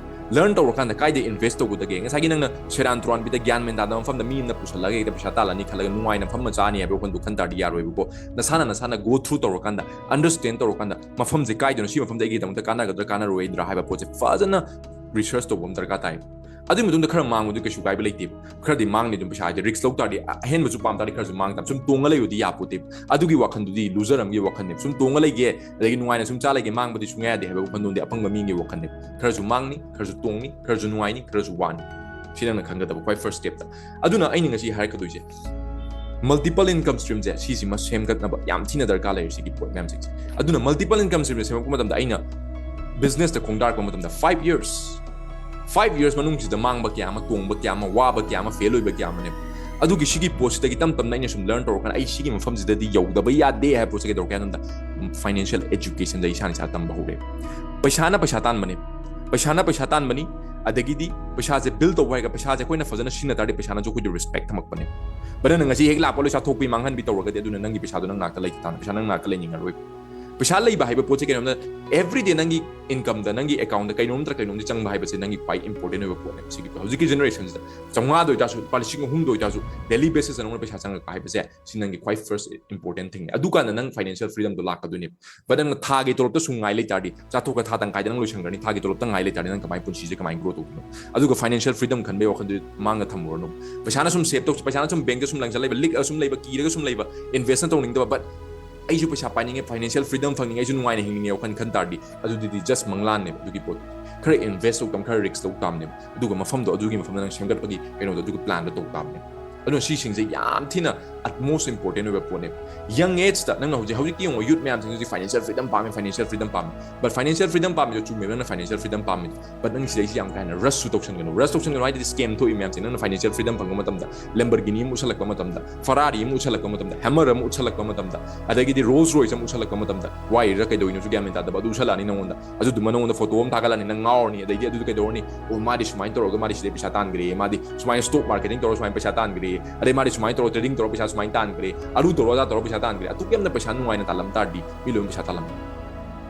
Learn ꯇꯧꯔꯀꯥꯟꯗ ꯀꯥꯏꯗ invest ꯇꯧꯒꯗꯒꯦ? ꯉꯁꯥꯏꯒꯤ ꯅꯪꯅ ꯁꯦꯔꯥꯟ ꯇꯨꯔꯥꯟꯕꯤꯗ ꯒ꯭ꯌꯥꯟ ꯃꯦꯟ ꯇꯥꯗꯕ ꯃꯐꯝꯗ ꯃꯤ ꯑꯃꯅ ꯄꯨꯁꯜꯂꯒ ꯍꯦꯛꯇ ꯄꯩꯁꯥ ꯇꯥꯜꯂꯅꯤ ꯈꯜꯂꯒ ꯅꯨꯡꯉꯥꯏꯅ ꯐꯝꯃ ꯆꯥꯅꯤ ꯍꯥꯏꯕ ꯋꯥꯈꯜꯗꯨ ꯈꯟ ꯇꯥꯔꯗꯤ ꯌꯥꯔꯣꯏꯕꯀꯣ꯫ ꯅꯁꯥꯅ ꯅꯁꯥꯅ go through ꯇꯧꯔꯀꯥꯟꯗ, understand ꯇꯧꯔꯀꯥꯟꯗ, ꯃꯐꯝꯁꯦ ꯀꯥꯏꯗꯅꯣ, ꯁꯤ ꯃꯐꯝꯗ ꯑꯩꯒꯤꯗꯃꯛꯇ ꯀꯥꯟꯅꯒꯗ꯭ꯔꯥ ꯀꯥꯟꯅꯔꯣꯏꯗ꯭ꯔꯥ ꯍꯥꯏꯕ ꯄꯣꯠꯁꯦ ꯐꯖꯅ research ꯇꯧꯕ ꯑꯃ ꯗꯔꯀꯥꯔ ꯇꯥꯏ꯫ ꯑꯗꯨꯒꯤ ꯃꯇꯨꯡꯗ ꯈꯔ ꯃꯥꯡꯕꯗꯨ ꯀꯩꯁꯨ ꯀꯥꯏꯕ ꯂꯩꯇꯦꯕ꯫ ꯈꯔꯗꯤ ꯃꯥꯡꯅꯤ ꯑꯗꯨꯝ, ꯄꯩꯁꯥ ꯍꯥꯏꯗꯤ risk ꯂꯧ ꯇꯥꯔꯗꯤ, ꯑ-, ꯑꯍꯦꯟꯕꯁꯨ ꯄꯥꯝ ꯇꯥꯔꯗꯤ ꯈꯔꯁꯨ ꯃꯥꯡ ꯇꯥꯕ꯫ ꯁꯨꯝ ꯇꯣꯡꯉ ꯂꯩꯕꯗꯤ ꯌꯥꯄꯣꯠꯇꯦꯕ꯫ ꯑꯗꯨꯒꯤ ꯋꯥꯈꯜꯗꯨꯗꯤ loser ꯑꯃꯒꯤ ꯋꯥꯈꯜꯅꯦꯕ꯫ ꯁꯨꯝ ꯇꯣꯡꯉ ꯂꯩꯒꯦ, ꯑꯗꯒꯤ ꯅꯨꯡꯉꯥꯏꯅ ꯁꯨꯝ ꯆꯥ ꯂꯩꯒꯦ, ꯃꯥꯡꯕꯗꯤ ꯁꯨꯡꯌꯥ ꯌꯥꯗꯦ ꯍꯥꯏꯕ ꯋꯥꯈꯜꯂꯣꯟꯗꯤ ꯑꯄꯪꯕ ꯃꯤꯒꯤ ꯋꯥꯈꯜꯅꯦꯕ꯫ ꯈꯔꯁꯨ ꯃꯥꯡꯅꯤ, ꯈꯔꯁꯨ ꯇꯣꯡꯅꯤ, ꯈꯔꯁꯨ ꯅꯨꯡꯉꯥꯏꯅꯤ, ꯈꯔꯁꯨ ꯋꯥꯅꯤ꯫ ꯁꯤ ꯅꯪꯅ ꯈꯪꯒꯗꯕ ꯈ꯭ꯋꯥꯏ first step ꯇ꯫ ꯑꯗꯨꯅ ꯑꯩꯅ ꯉꯁꯤ ꯍꯥꯏꯔꯛꯀꯗꯣꯏꯁꯦ, multiple income stream ꯁꯦ, ꯁꯤꯁꯤꯃ ꯁꯦꯝꯒꯠꯅꯕ ꯌꯥꯝ ꯊꯤꯅ ꯗꯔꯀꯥꯔ ꯂꯩꯔꯦ, ꯁꯤꯒꯤ ꯄꯣꯠ ꯃꯌꯥꯝꯁꯤꯡꯁꯦ꯫ ꯑꯗꯨꯅ multiple income stream ꯁꯦ ꯁꯦꯝꯃꯛꯄ ꯃꯇꯝꯗ ꯑꯩꯅ business ꯇ ꯈꯣꯡꯗꯥꯔꯛꯄ ꯃꯇꯝꯗ five years, five years ꯃꯅꯨꯡꯁꯤꯗ ꯃꯥꯡꯕ ꯀꯌꯥ ꯑꯃ, ꯇꯣꯡꯕ ꯀꯌꯥ ꯑꯃ, ꯋꯥꯕ ꯀꯌꯥ ꯑꯃ, fail ꯑꯣꯏꯕ ꯀꯌꯥ ꯑꯃꯅꯦꯕ꯫ ꯑꯗꯨꯒꯤ ꯁꯤꯒꯤ ꯄꯣꯠꯁꯤꯗꯒꯤ ꯇꯞ ꯇꯞꯅ ꯑꯩꯅ ꯁꯨꯝ learn ꯇꯧꯔꯀꯥꯟꯗ ꯑꯩ ꯁꯤꯒꯤ ꯃꯐꯝꯁꯤꯗꯗꯤ ꯌꯧꯗꯕ ꯌꯥꯗꯦ ꯍꯥꯏꯕ ꯄꯣꯠꯁꯦ ꯀꯩꯗꯧꯔꯛꯀꯦ ꯍꯥꯏ ꯀꯥꯟꯗ, ꯎꯝ, financial education ꯗ ꯏꯁꯥꯅ ꯏꯁꯥ ꯇꯝꯕ ꯍꯧꯔꯦ꯫ ꯄꯩꯁꯥꯅ ꯄꯩꯁꯥ ꯇꯥꯟꯕꯅꯤ, ꯄꯩꯁꯥꯅ ꯄꯩꯁꯥ ꯇꯥꯟꯕꯅꯤ, ꯑꯗꯒꯤꯗꯤ ꯄꯩꯁꯥꯁꯦ build ꯇꯧꯕ ꯍꯥꯏꯔꯒ ꯄꯩꯁꯥꯁꯦ ꯑꯩꯈꯣꯏꯅ ꯐꯖꯅ ꯁꯤꯖꯤꯟꯅ ꯇꯥꯔꯗꯤ ꯄꯩꯁꯥꯅꯁꯨ ꯑꯩꯈꯣꯏꯗ respect ꯊꯝꯃꯛꯄꯅꯦ꯫ But ꯅꯪ ꯉꯁꯤ ꯍꯦꯛ ꯂꯥꯛꯄ ꯂꯣꯏ ꯆꯥꯊꯣꯛꯄꯤ ꯃꯥꯡꯍꯟꯕꯤ ꯇꯧꯔꯒꯗꯤ ꯑꯗꯨꯅ ꯅꯪꯒꯤ ꯄꯩꯁꯥꯗꯣ ꯅꯪ ꯅꯥꯛꯇ ꯂꯩꯈꯤ ꯇꯥꯅ ꯄꯩꯁꯥ ꯅꯪ ꯅꯥꯛꯇ ꯂꯩꯅꯤꯡꯉꯔꯣꯏ꯫ ꯄꯩꯁꯥ ꯂꯩꯕ ꯍꯥꯏꯕ ꯄꯣꯠꯁꯦ ꯀꯩꯅꯣꯝꯗ everyday ꯅꯪꯒꯤ incomeꯗ ꯅꯪꯒꯤ accountꯗ ꯀꯩꯅꯣꯝ ꯅꯠꯇ꯭ꯔ ꯀꯩꯅꯣꯝꯗꯤ ꯆꯪꯕ ꯍꯥꯏꯕꯁꯦ ꯅꯪꯒꯤ ꯈ꯭ꯋꯥꯏ important ꯑꯣꯏꯕ ꯄꯣꯠꯅꯦ꯫ ꯁꯤꯒꯤ ꯍꯧꯖꯤꯛꯀꯤ generationꯁꯤꯗ ꯆꯥꯝꯃꯉꯥꯗ ꯑꯣꯏꯇꯥꯔꯁꯨ ꯂꯨꯄꯥ ꯂꯤꯁꯤꯡ ꯑꯍꯨꯝꯗ ꯑꯣꯏꯇꯥꯔꯁꯨ daily basisꯇ ꯅꯪꯉꯣꯟꯗ ꯄꯩꯁꯥ ꯆꯪꯉꯛꯄ ꯍꯥꯏꯕꯁꯦ ꯁꯤ ꯅꯪꯒꯤ ꯈ꯭ꯋꯥꯏ first important thingꯅꯦ꯫ ꯑꯗꯨꯀꯥꯟꯗ ꯅꯪ financial freedomꯗꯣ ꯂꯥꯛꯀꯗꯣꯏꯅꯦꯕ꯫ But ꯅꯪꯅ ꯊꯥꯒꯤ ꯇꯣꯂꯣꯞꯇ ꯁꯨꯝ ꯉꯥꯏ ꯂꯩꯇꯥꯔꯗꯤ ꯆꯥꯊꯣꯛꯈ꯭ꯔ ꯊꯥ ꯇꯪꯈꯥꯏꯗ ꯅꯪ ꯂꯣꯏꯁꯟꯈ꯭ꯔꯅꯤ꯫ ꯊꯥꯒꯤ ꯇꯣꯂꯣꯞꯇ ꯉꯥꯏ ꯂꯩꯇꯥꯔꯗꯤ ꯅꯪ ꯀꯃꯥꯏꯅ ꯄꯨꯟꯁꯤꯁꯦ ꯀꯃꯥꯏꯅ grow ꯇꯧꯗꯣꯏꯅꯣ? ꯑꯗꯨꯒ financial freedom ꯈꯟꯕꯒꯤ ꯋꯥꯈꯜꯗꯨ ꯃꯥꯡꯗ ꯊꯝꯃꯨꯔꯅꯨ꯫ ꯄꯩꯁꯥꯅ ꯁꯨꯝ save ꯇꯧ ꯄꯩꯁꯥꯅ ꯁꯨꯝ bankꯇ ꯁꯨꯝ ꯂꯪꯁꯜ ꯂꯩꯕ ꯂꯤꯛꯑ ꯁꯨꯝ ꯂꯩꯕ ꯀꯤꯔꯒ ꯁꯨꯝ ꯂꯩꯕ investꯅ ꯇꯧꯅꯤꯡꯗꯕ꯫ But ꯑꯩꯁꯨ ꯄꯩꯁꯥ ꯄꯥꯏꯅꯤꯡꯉꯦ, financial freedom ꯐꯪꯅꯤꯡꯉꯦ, ꯑꯩꯁꯨ ꯅꯨꯡꯉꯥꯏꯅ ꯍꯤꯡꯅꯤꯡꯉꯦ ꯋꯥꯈꯜ ꯈꯟ ꯇꯥꯔꯗꯤ ꯑꯗꯨꯗꯤ just ꯃꯪꯂꯥꯟꯅꯦꯕ꯫ ꯑꯗꯨꯒꯤ ꯄꯣꯠꯇꯨ ꯈꯔ invest ꯇꯧ ꯇꯥꯕꯅꯤ, ꯈꯔ risk ꯇꯧ ꯇꯥꯕꯅꯦꯕ꯫ ꯑꯗꯨꯒ ꯃꯐꯝꯗꯣ ꯑꯗꯨꯒꯤ ꯃꯐꯝꯗ ꯅꯪ ꯁꯦꯝꯒꯠꯄꯒꯤ ꯀꯩꯅꯣꯗꯣ ꯑꯗꯨꯒꯤ planꯗꯣ ꯇꯧ ꯇꯥꯕꯅꯦꯕ꯫ ꯑꯗꯨꯅ ꯁꯤꯁꯤꯡꯁꯦ ꯌꯥꯝ ꯊꯤꯅ most important ꯑꯣꯏꯕ ꯄꯣꯠꯅꯦꯕ꯫ Young ageꯇ ꯅꯪꯅ ꯍꯧꯖꯤꯛ ꯍꯧꯖꯤꯛꯀꯤ ꯌꯦꯡꯉꯣ youth ꯃꯌꯥꯝꯁꯤꯡ ꯍꯧꯖꯤꯛ financial freedom ꯄꯥꯝꯃꯤ, financial freedom ꯄꯥꯝꯃꯤ꯫ But financial freedom ꯄꯥꯝꯃꯤꯗꯣ ꯆꯨꯝꯃꯦꯕ ꯅꯪꯅ financial freedom ꯄꯥꯝꯃꯤꯗꯣ꯫ But ꯅꯪ ꯁꯤꯗꯩꯁꯤ ꯌꯥꯝ ꯀꯥ ꯍꯦꯟꯅ rushꯁꯨ ꯇꯧꯁꯟꯒꯅꯨ꯫ Rush ꯇꯧꯁꯟꯒꯅꯨ ꯍꯥꯏꯗꯤ scam ꯊꯣꯛꯏ ꯃꯌꯥꯝꯁꯦ꯫ ꯅꯪꯅ financial freedom ꯐꯪꯕ ꯃꯇꯝꯗ Lamborghini ꯑꯃ ꯎꯠꯁꯜꯂꯛꯄ ꯃꯇꯝꯗ, Ferrari ꯑꯃ ꯎꯠꯁꯜꯂꯛꯄ ꯃꯇꯝꯗ, Hummer ꯑꯃ ꯎꯠꯁꯜꯂꯛꯄ ꯃꯇꯝꯗ, ꯑꯗꯒꯤꯗꯤ Rolls Royce ꯑꯃ ꯎꯠꯁꯜꯂꯛꯄ ꯃꯇꯝꯗ ꯋꯥꯏꯔꯤꯔ ꯀꯩꯗꯧꯔꯤꯅꯣꯁꯨ ꯒ꯭ꯌꯥꯟ ꯃꯦꯟ ꯇꯥꯗꯕ ꯑꯗꯨ ꯎꯠꯁꯜꯂꯛꯑꯅꯤ ꯅꯪꯉꯣꯟꯗ꯫ ꯑꯗꯨꯗꯨꯃ ꯅꯉꯣꯟꯗ photo ꯑꯃ ꯊꯥꯒꯠꯂꯅꯤ, ꯅꯪ ꯉꯥꯎꯔꯅꯤ꯫ ꯑꯗꯩꯗꯤ ꯑꯗꯨꯗꯤ ꯀꯩꯗꯧꯔꯅꯤ? ꯑꯣ, ꯃꯥꯗꯤ ꯁꯨꯃꯥꯏꯅ ꯇꯧꯔꯒ ꯃꯥꯗꯤ ꯁꯤꯗꯩ ꯄꯩꯁꯥ ꯇꯥꯟꯈ꯭ꯔꯦ, ꯃꯥꯗꯤ ꯁꯨꯃꯥꯏꯅ stock marketing ꯇꯧꯔꯒ ꯁꯨꯃꯥꯏꯅ ꯄꯩꯁꯥ ꯇꯥꯟꯈ꯭ꯔꯦ, ꯑꯗꯩ ꯃꯥꯗꯤ ꯁꯨꯃꯥꯏꯅ ꯇꯧꯔꯒ trading ꯇꯧꯔꯒ ꯄꯩꯁꯥ ꯁꯨꯃꯥꯏꯅ ꯇꯥꯟꯈ꯭ꯔꯦ, ꯑꯗꯨ ꯇꯧꯔꯒ ꯑꯗꯥ ꯇꯧꯔꯒ ꯄꯩꯁꯥ ꯇꯥꯟꯈ꯭ꯔꯦ꯫ ꯑꯗꯨꯛ ꯌꯥꯝꯅ ꯄꯩꯁꯥ ꯅꯨꯡꯉꯥꯏꯅ ꯇꯥꯜꯂꯝ ꯇꯥꯔꯗꯤ ꯃꯤ ꯂꯣꯏꯅ ꯄꯩꯁꯥ ꯇꯥꯜꯂꯝꯃꯤ꯫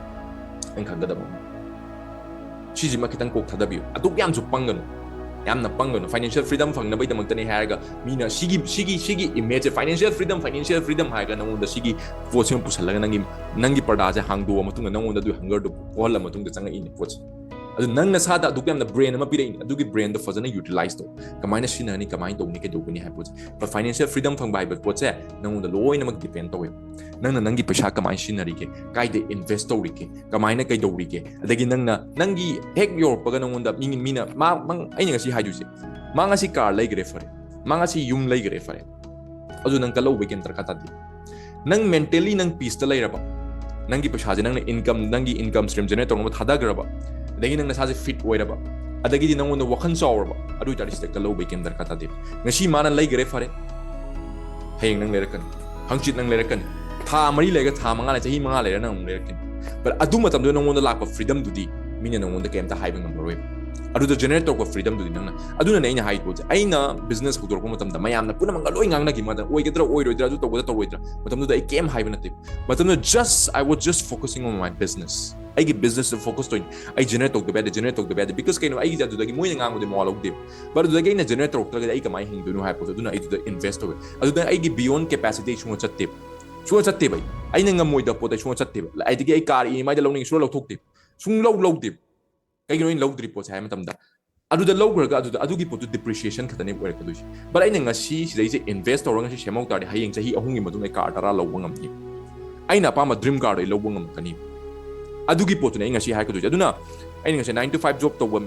ꯅꯪ ꯈꯪꯒꯗꯕ ꯑꯃ꯫ ꯁꯤꯁꯤꯃ ꯈꯤꯇꯪ ꯀꯣꯛ ꯊꯥꯗꯕꯤꯌꯨ꯫ ꯑꯗꯨꯛ ꯌꯥꯝꯁꯨ ꯄꯪꯒꯅꯨ, ꯌꯥꯝꯅ ꯄꯪꯒꯅꯨ꯫ Financial freedom ꯐꯪꯅꯕꯒꯤꯗꯃꯛꯇꯅꯦ ꯍꯥꯏꯔꯒ ꯃꯤꯅ ꯁꯤꯒꯤ ꯁꯤꯒꯤ ꯁꯤꯒꯤ imageꯁꯦ, financial freedom, financial freedom ꯍꯥꯏꯔꯒ ꯅꯉꯣꯟꯗ ꯁꯤꯒꯤ ꯄꯣꯠꯁꯤꯃ ꯄꯨꯁꯜꯂꯒ ꯅꯪꯒꯤ ꯅꯪꯒꯤ ꯄꯔꯗꯥꯁꯦ ꯍꯥꯡꯗꯣꯛꯑ ꯃꯇꯨꯡꯗ ꯅꯉꯣꯟꯗ ꯑꯗꯨꯒꯤ hungerꯗꯣ ꯄꯣꯛꯍꯜꯂ ꯃꯇꯨꯡꯗ ꯆꯪꯉꯛꯏꯅꯦ ꯄꯣꯠꯁꯦ꯫ ꯑꯗꯨ ꯅꯪ ꯅꯁꯥꯗ ꯑꯗꯨꯛ ꯌꯥꯝꯅ brain ꯑꯃ ꯄꯤꯔꯛꯏꯅꯦ, ꯑꯗꯨꯒꯤ brainꯗꯣ ꯐꯖꯅ utilize ꯇꯧ꯫ ꯀꯃꯥꯏꯅ ꯁꯤꯖꯤꯟꯅꯅꯤ, ꯀꯃꯥꯏꯅ ꯇꯧꯅꯤ, ꯀꯩꯗꯧꯒꯅꯤ ꯍꯥꯏꯕ ꯄꯣꯠꯁꯦ꯫ But financial freedom ꯐꯪꯕ ꯍꯥꯏꯕ ꯄꯣꯠꯁꯦ ꯅꯉꯣꯟꯗ ꯂꯣꯏꯅꯃꯛ depend ꯇꯧꯋꯦ꯫ ꯅꯪꯅ ꯅꯪꯒꯤ ꯄꯩꯁꯥ ꯀꯃꯥꯏꯅ ꯁꯤꯖꯤꯟꯅꯔꯤꯒꯦ, ꯀꯥꯏꯗ invest ꯇꯧꯔꯤꯒꯦ, ꯀꯃꯥꯏꯅ ꯀꯩꯗꯧꯔꯤꯒꯦ, ꯑꯗꯒꯤ ꯅꯪꯅ ꯅꯪꯒꯤ ꯍꯦꯛ ꯌꯧꯔꯛꯄꯒ ꯅꯉꯣꯟꯗ ꯃꯤ ꯃꯤꯅ ꯃꯥ ꯃꯪ- ꯑꯩꯅ ꯉꯁꯤ ꯍꯥꯏꯗꯣꯏꯁꯦ, ꯃꯥ ꯉꯁꯤ car ꯂꯩꯈ꯭ꯔꯦ ꯐꯔꯦ, ꯃꯥ ꯉꯁꯤ ꯌꯨꯝ ꯂꯩꯈ꯭ꯔꯦ ꯐꯔꯦ, ꯑꯗꯨ ꯅꯪ ꯀꯜꯍꯧꯕꯩ ꯀꯩꯝ ꯗꯔꯀꯥꯔ ꯇꯥꯗꯦ꯫ ꯅꯪ mentally ꯅꯪ peaceꯇ ꯂꯩꯔꯕ, ꯅꯪꯒꯤ ꯄꯩꯁꯥꯁꯦ ꯅꯪꯅ income ꯅꯪꯒꯤ income stream generate ꯇꯧꯅꯕ ꯊꯥꯗꯈ꯭ꯔꯕ, ꯑꯗꯒꯤ ꯅꯪ ꯅꯁꯥꯁꯦ fit ꯑꯣꯏꯔꯕ, ꯑꯗꯒꯤꯗꯤ ꯅꯉꯣꯟꯗ ꯋꯥꯈꯜ ꯆꯥꯎꯔꯕ, ꯑꯗꯨ ꯑꯣꯏꯇꯥꯔꯗꯤ ꯁꯤꯗ ꯀꯜꯍꯧꯕꯩ ꯀꯩꯝ ꯗꯔꯀꯥꯔ ꯇꯥꯗꯦ꯫ ꯉꯁꯤ ꯃꯥꯅ ꯂꯩꯈꯔꯦ ꯐꯔꯦ, ꯍꯌꯦꯡ ꯅꯪ ꯂꯩꯔꯛꯀꯅꯤ, ꯍꯪꯆꯤꯠ ꯅꯪ ꯂꯩꯔꯛꯀꯅꯤ, ꯊꯥ ꯃꯔꯤ ꯂꯩꯔꯒ ꯊꯥ ꯃꯉꯥ ꯂꯩ ꯆꯍꯤ ꯃꯉꯥ ꯂꯩꯔ ꯅꯪ ꯑꯃꯨꯛ ꯂꯩꯔꯛꯀꯅꯤ꯫ But ꯑꯗꯨ ꯃꯇꯝꯗꯨꯗ ꯅꯉꯣꯟꯗ ꯂꯥꯛꯄ freedomꯗꯨꯗꯤ ꯃꯤꯅ ꯅꯉꯣꯟꯗ ꯀꯩꯝꯇ ꯍꯥꯏꯕ ꯉꯝꯃꯔꯣꯏ꯫ ꯑꯗꯨꯗ ꯖꯦꯅꯦꯔꯦꯠ ꯇꯧꯔꯛꯄ ꯐ꯭ꯔꯤꯗꯝꯗꯨꯗꯤ ꯅꯪꯅ, ꯑꯗꯨꯅꯅꯦ ꯑꯩꯅ ꯍꯥꯏ ꯄꯣꯠꯁꯦ, ꯑꯩꯅ ꯕꯤꯖꯤꯅꯦꯁ ꯍꯧꯗꯣꯔꯛꯄ ꯃꯇꯝꯗ ꯃꯌꯥꯝꯅ ꯄꯨꯝꯅꯃꯛꯅ ꯂꯣꯏ ꯉꯥꯡꯅꯈꯤ ꯃꯇꯝꯗ, ꯑꯣꯏꯒꯗ꯭ꯔꯥ ꯑꯣꯏꯔꯣꯏꯗ꯭ꯔꯥ, ꯑꯗꯨ ꯇꯧꯒꯗ꯭ꯔꯥ ꯇꯧꯔꯣꯏꯗ꯭ꯔꯥ, ꯃꯇꯝꯗꯨꯗ ꯑꯩ ꯀꯩꯝ ꯍꯥꯏꯕ ꯅꯠꯇꯦ. ꯃꯇꯝꯗꯨꯗ just I was just focusing on my business. ꯑꯩꯒꯤ ꯕꯤꯖꯤꯅꯦꯁꯇ ꯐꯣꯀꯁ ꯇꯧꯔꯤꯅꯤ. ꯑꯩ ꯖꯦꯅꯦꯔꯦꯠ ꯇꯧꯗꯕ ꯌꯥꯗꯦ, ꯖꯦꯅꯦꯔꯦꯠ ꯇꯧꯗꯕ ꯌꯥꯗꯦ. ꯕꯤꯀꯣꯁ ꯀꯩꯅꯣ, ꯑꯩꯒꯤꯁꯦ ꯑꯗꯨꯗꯒꯤ ꯃꯣꯏꯅ ꯉꯥꯡꯕꯗꯤ ꯃꯋꯥ ꯂꯧꯗꯦꯕ. ꯕꯠ ꯑꯗꯨꯗꯒꯤ ꯑꯩꯅ ꯖꯦꯅꯦꯔꯦꯠ ꯇꯧꯔꯛꯇ꯭ꯔꯒꯗꯤ ꯑꯩ ꯀꯃꯥꯏꯅ ꯍꯤꯡꯗꯣꯏꯅꯣ ꯍꯥꯏꯕ ꯄꯣꯠꯇꯣ, ꯑꯗꯨꯅ ꯑꯩ ꯑꯗꯨꯗ ꯏꯟꯚꯦꯁ ꯇꯧꯋꯦ. ꯑꯗꯨꯗ ꯑꯩꯒꯤ ꯕꯤꯌꯣꯟ ꯀꯦꯄꯥꯁꯤꯇꯤ ꯑꯩ ꯁꯨꯡꯆꯠ ꯆꯠꯇꯦꯕ. ꯁꯨꯡꯆꯠ ꯆꯠꯇꯦꯕ. ꯑꯩ, ꯑꯩꯅ ꯉꯝꯃꯣꯏꯗꯕ ꯄꯣꯠꯇ ꯑꯩ ꯁꯨꯡꯆꯠ ꯆꯠꯇꯦꯕ. ꯑꯗꯒꯤ ꯑꯩ ꯀꯥꯔ ꯏ ꯑꯦꯝ ꯑꯥꯏꯗ ꯂꯧꯅꯤꯡꯉꯤ, ꯁꯨꯡꯂꯧ ꯂꯧꯊꯣꯛꯇꯦꯕ. ꯁꯨꯡꯂꯧ ꯂꯧꯗꯦꯕ. ꯀꯩꯒꯤꯅꯣ ꯑꯩꯅ ꯂꯧꯗ꯭ꯔꯤ ꯄꯣꯠꯁꯦ ꯍꯥꯏ ꯃꯇꯝꯗ, ꯑꯗꯨꯗ ꯂꯧꯈ꯭ꯔꯒ ꯑꯗꯨꯗ, ꯑꯗꯨꯒꯤ ꯄꯣꯠꯇꯨ ꯗꯤꯄ꯭ꯔꯤꯁꯤꯌꯦꯁꯟ ꯈꯛꯇꯅꯦ ꯑꯣꯏꯔꯛꯀꯗꯣꯏꯁꯦ. ꯕꯠ ꯑꯩꯅ ꯉꯁꯤ ꯁꯤꯗꯩꯁꯦ ꯏꯟꯚꯦꯁ ꯇꯧꯔꯒ ꯉꯁꯤ ꯁꯦꯝꯍꯧ ꯇꯥꯔꯗꯤ, ꯍꯌꯦꯡ ꯆꯍꯤ ꯑꯍꯨꯝꯒꯤ ꯃꯇꯨꯡꯗ ꯑꯩ ꯀꯥꯔ ꯇꯔꯥ ꯂꯧꯕ ꯉꯝꯅꯤ. ꯑꯩꯅ ꯑꯄꯥꯝꯕ ꯗ꯭ꯔꯤꯝ ꯀꯥꯔꯗꯣ ꯑꯩ ꯂꯧꯕ ꯉꯝꯃꯛꯀꯅꯤ. ꯑꯗꯨꯒꯤ ꯄꯣꯠꯇꯨꯅꯦ ꯑꯩ ꯉꯁꯤ ꯍꯥꯏꯔꯛꯀꯗꯣꯏꯁꯦ. ꯑꯗꯨꯅ ꯑꯩꯅ ꯉꯁꯥꯏ ꯅꯥꯏꯟ ꯇꯨ ꯐꯥꯏꯚ ꯖꯣꯕ ꯇꯧꯕ